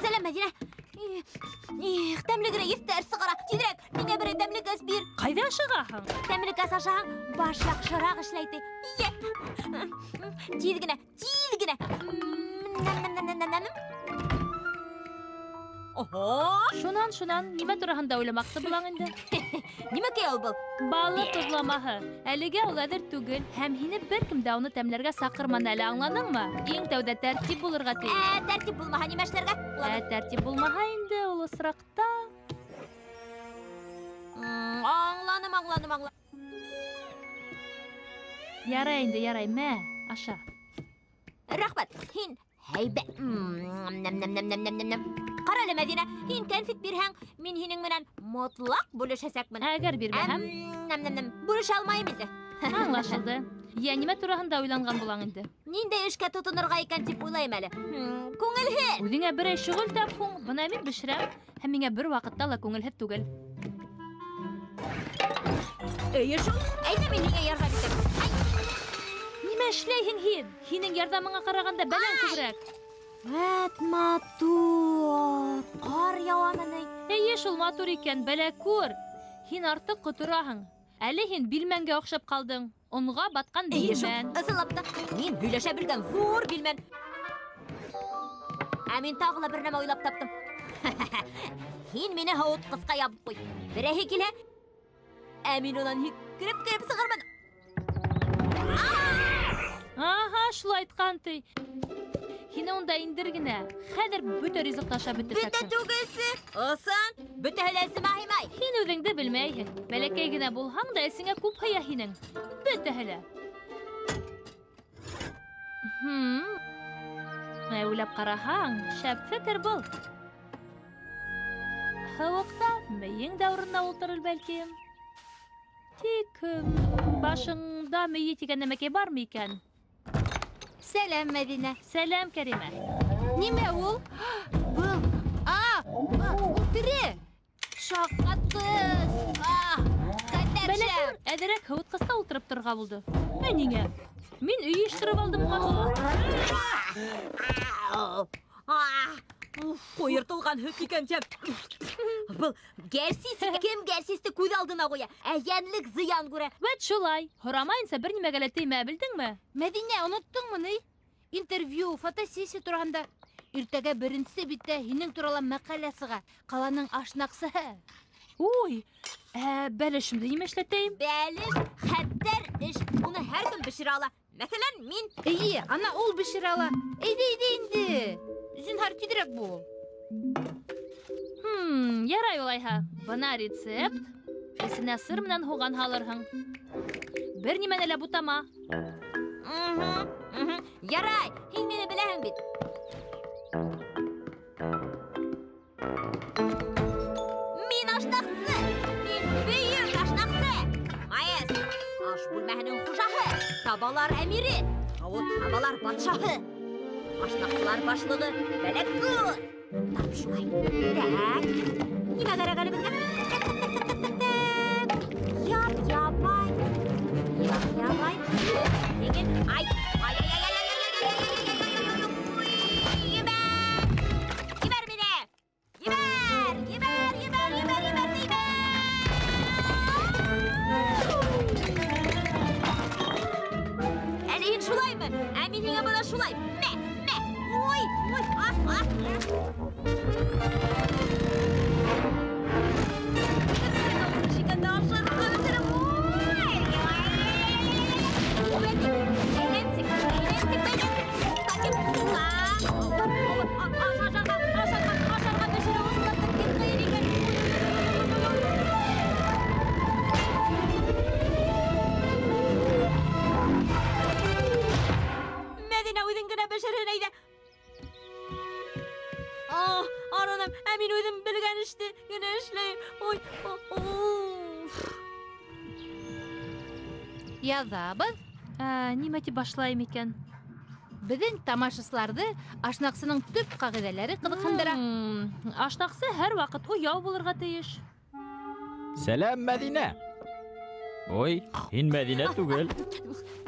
Сәләм, Мәҙинә. Их, тәмле генә еҫтәр сығара. Тиҙерәк, миңә берәй тәмле кәс бир. Ҡайҙа ашығаһың? Тәмле кәс ашаһаң, баш яҡшыраҡ эшләй ти. Йә. Тиҙ генә, тиҙ генә. Нәм-нәм-нәм-нәм-нәм. Оһо! Шунан, нимә тураһында уйламаҡсы булаң инде? Нимәкәй ул был? Балыҡ тоҙламаһы. Әлегә ул әҙер түгел, һәм һине бер кем дә уны тәмләргә саҡырманы әле, аңланыңмы? Иң тәүҙә тәртип булырға тейеш. Тәртип булмаһа нимә эшләргә? Тәртип булмаһа инде ул осраҡта. Аңланым, аңланым, аңланым. Ярай инде, ярай, мә, аша. Рәхмәт, һин һәйбәт. Нәм-нәм-нәм-нәм-нәм-нәм. Ҡара әле, Мәҙинә, һин кәнфит бирһәң, мин һинең менән мотлаҡ бүлешәсәкмен. Әгәр бирмәһәм? Нәм-нәм-нәм, бүлешә алмайым инде. Аңлашылды. Йә, нимә тураһында уйланған булаң инде? Ниндәй эшкә тотонорға икән тип уйлайым әле. Күңелһеҙ. Үҙеңә берәй шөғөл тап һуң, бына мин бешерәм, һәм миңә бер ваҡытта ла күңелһеҙ түгел. Эйе шул, әйҙә мин һиңә ярҙам итәм. Ай! Нимә эшләйһең һин? Һинең ярҙамыңа ҡарағанда бәләң күберәк. Вәт матур. Ҡар яуамы ни? Эйе шул матур икән, Бәләкүр. Һин артыҡ ҡотораһың. Әле һин билмәнгә оҡшап ҡалдың. Онға батҡан билмән. Ысынлап та, мин һөйләшә белгән ҙур билмән. Ә мин тағы ла бер нәмә уйлап таптым. Һин мине һыуытҡысҡа ябып ҡуй. Берәйһе килһә, ә мин унан һикереп кереп сығырмын. Аһа, шулай әйткән ти. Һине унда индер генә. Хәҙер бөтә ризыҡты ашап бөтөрсәкһең. Бөтә түгелсе. Ысын, бөтәһе лә эсемә һыймай. Һин үҙеңде белмәйһең. Бәләкәй генә булһаң да эсеңә күп һыя һинең. Бөтәһе лә. Уйлап ҡараһаң, шәп фекер был. Һыуыҡта мейең дә урынына ултырыр бәлки. Тик башыңда мейе тигән нәмәкәй бармы икән? Сәләм, Мәҙинә. Сәләм, Кәримә. Нимә ул? Был. Ул тере. Шаҡҡатҡыс. Хәтәр Бәләкәй шәп. әҙерәк һыуытҡыста ултырып торорға булды. Ә ниңә? Мин өй йыйыштырып алдым уға. Ҡуйыртылған һөт икән тип. Был гәрсис, кем гәрсисте күҙ алдына ҡуя? Ә йәнлек зыян күрә. Вәт шулай. Һорамайынса бер нимәгә лә теймә, белдеңме? Мәҙинә, оноттоңмо ни? Интервью, фотосессия тураһында. Иртәгә беренсе биттә һинең турала мәҡәлә сыға. Ҡаланың ашнаҡсыһы. Уй, бәлешемде нимә эшләтәйем? Бәлеш хәтәр эш. Уны һәр кем бешерә ала. Мәҫәлән, мин. Эйе, ана ул бешерә ала. Әйҙә, әйҙә инде. Зинһар, тиҙерәк бул. Ярай улайһа. Бына рецепт. Эсенә сыр менән һуған һалырһың. Бер нимәне лә бутама. Ярай, һин мине беләһең бит. Мин ашнаҡсы! Мин бөйөк ашнаҡсы! Маэстро, аш бүлмәһенең хужаһы, табалар әмире, һауыт-һабалар батшаһы, ашнаҡсылар башлығы Бәләкүр. Тап шулай. Так, нимә кәрәк әле беҙгә? Так, так, так, так, так, так. Яп, ябай. Яп, ябай. Еңел. Ай, ай, ай, ай, ай, ай, ай, ай, ай, ай, ай, ай, ай, ай, ебәр! Ебәр мине! Ебәр! Ебәр, ебәр, ебәр, ебәр, ебәр! Әле һин шулаймы? Ә мин һиңә бына шулай. Мә, мә. Ой, ой, ах, ах. Мәҙинә, үҙең генә бешерһен әйҙә. Арыным, ә мин үҙем белгән эште генә эшләйем. Ой, уф. Яҙабыҙ. Нимә тип башлайым икән? Беҙҙең тамашасыларҙы ашнаҡсының төп ҡағиҙәләре ҡыҙыҡһындыра. Ашнаҡсы һәр ваҡыт уяу булырға тейеш. Сәләм, Мәҙинә. Ой, һин Мәҙинә түгел.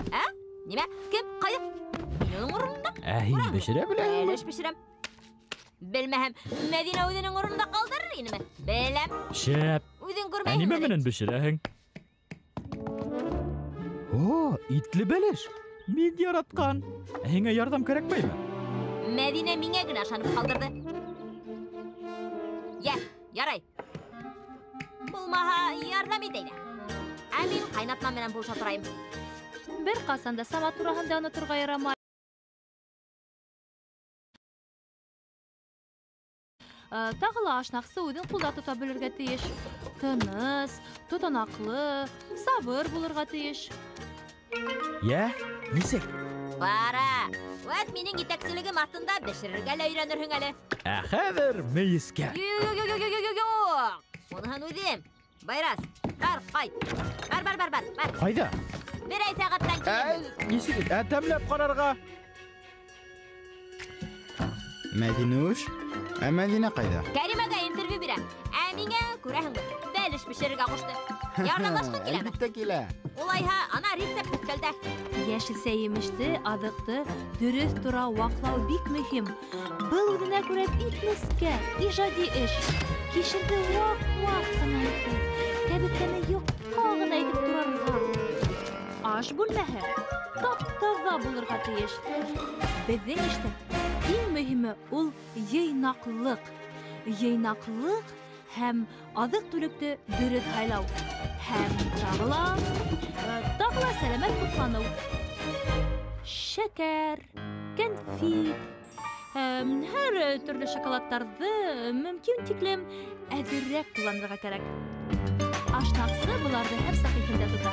Ә? Нимә? Кем? Ҡайҙа? Мин уның урынында. Ә һин бешерә беләһеңме? Бәлеш бешерәм. Белмәһәм, Мәҙинә үҙенең урынында ҡалдырыр инеме? Беләм. Шәп. Үҙең Ә күрмәйһеңме? нимә менән бешерәһең? О, итле бәлеш. Мин яратҡан. Ә һиңә ярҙам кәрәкмәйме? Мәҙинә миңә генә ышанып ҡалдырҙы. Йә, ярай. Булмаһа, ярҙам ит әйҙә. Ә мин ҡайнатма менән булыша торайым. Бер ҡасан да Самат тураһында оноторға ярамай. Тағы ла ашнаҡсы үҙен ҡулда тота белергә тейеш. Тыныс, тотанаҡлы, сабыр булырға тейеш. Йә, нисек? Бара. Вәт минең етәкселегем аҫтында бешерергә лә өйрәнерһең әле. Ә хәҙер мейескә. Юҡ, юҡ, юҡ, юҡ, юҡ, юҡ. Уныһын үҙем. Байрас, бар, ҡайт. Бар, бар, бар, бар, бар. Ҡайҙа? Берәй сәғәттән килермен. Ә, нисек? Ә тәмләп ҡарарға. Мәҙинүш, ә Мәҙинә ҡайҙа? Кәримәгә интервью бирә. Ә миңә, күрәһеңме, бәлеш бәлеш бешерергә ҡушты. Ярҙамлашҡың киләме? Әлбиттә килә. Улайһа, ана рецепт өҫтәлдә. Йәшелсә емеште, аҙыҡты дөрөҫ тура ваҡлау бик мөһим. Был үҙенә күрә бик нескә, ижади эш. Кишерҙе ваҡ-ваҡ ҡына итеп, кәбеҫтәне йоҡҡа ғына итеп турарға. Аш бүлмәһе тап-таҙа булырға тейеш. Беҙҙең эштә иң мөһиме ул йыйнаҡлыҡ. Йыйнаҡлыҡ һәм аҙыҡ-түлекте дөрөҫ һайлау. Һәм тағы ла сәләмәт туҡланыу. Шәкәр, кәнфит, һәр төрлө шоколадтарҙы мөмкин тиклем әҙерәк ҡулланырға кәрәк. Ашнаҡсы быларҙы һәр саҡ иҫендә тота.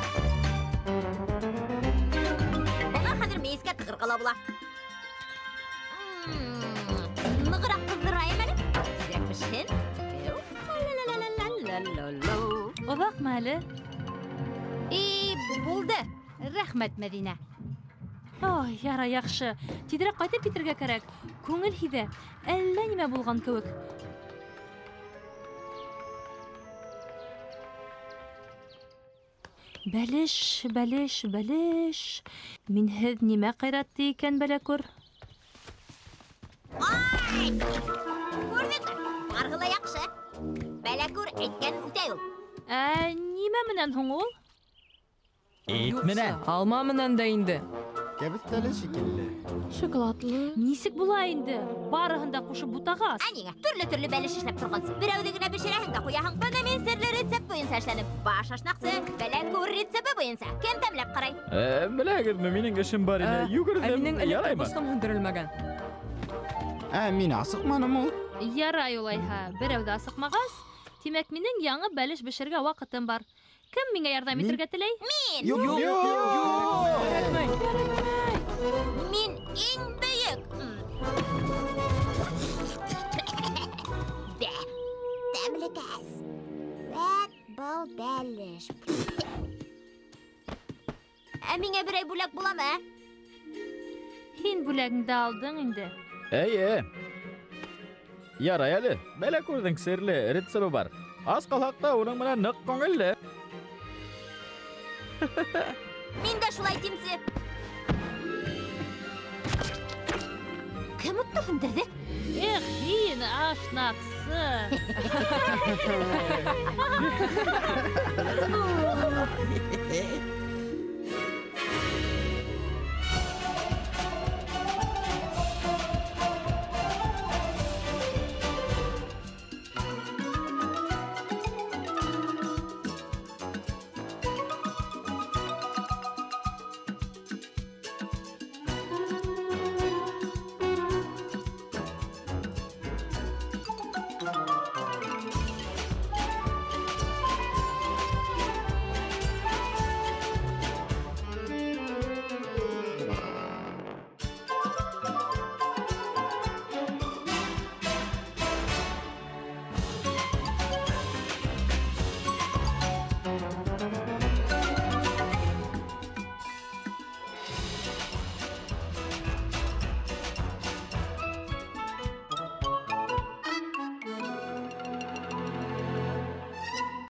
Бына хәҙер мейескә тығырға ла була. Нығыраҡ ҡыҙҙырайым әле. Тиҙерәк бешһен. Оҙаҡмы әле? И, булды. Рәхмәт, Мәҙинә. Ой, ярай, яҡшы. Тиҙерәк ҡайтып китергә кәрәк. Күңел һиҙә, әллә нимә булған кеүек. Бәлеш, бәлеш, бәлеш. Минһеҙ нимә ҡайратты икән, Бәләкүр? Ай! Күрҙеңме? Барыһы ла яҡшы. Бәләкүр әйткән үтә ул. Ә нимә менән һуң ул? Ит менән. Алма менән дә инде. Кәбеҫтәле шикелле. Шоколадлы. Нисек була инде? Барыһын да ҡушып бутағас. Ә ниңә? Төрлө-төрлө бәлеш эшләп торғансы. Берәүҙе генә бешерәһең дә ҡуяһың. Быны мин серле рецепт буйынса эшләнем. Баш ашнаҡсы Бәләкүр рецепты буйынса. Кем тәмләп ҡарай? Беләгеҙме, минең эшем бар ине. Йүгерҙем. Ә минең электр Яраймы? постом һүндерелмәгән. Мин асыҡманым ул. Ярай улайһа, берәү ҙә асыҡмағас, тимәк, минең яңы бәлеш бешерергә ваҡытым бар. Кем миңә ярҙам Мин? итергә теләй? Мин! Юҡ, Юҡ, юҡ, юҡ, юҡ. Мин иң бөйөк. Бә, тәмлекәс. Вәт был бәлеш. Ә миңә берәй бүләк буламы, ә? Һин бүләгеңде алдың инде. Эйе. Ярай әле, Бәләкүрҙең серле рецепты бар. Ас ҡалһаҡ та уның менән ныҡ күңелле. Мин дә шулай тимсе. Кем утты һүндерҙе? Эх, һин ашнаҡсы.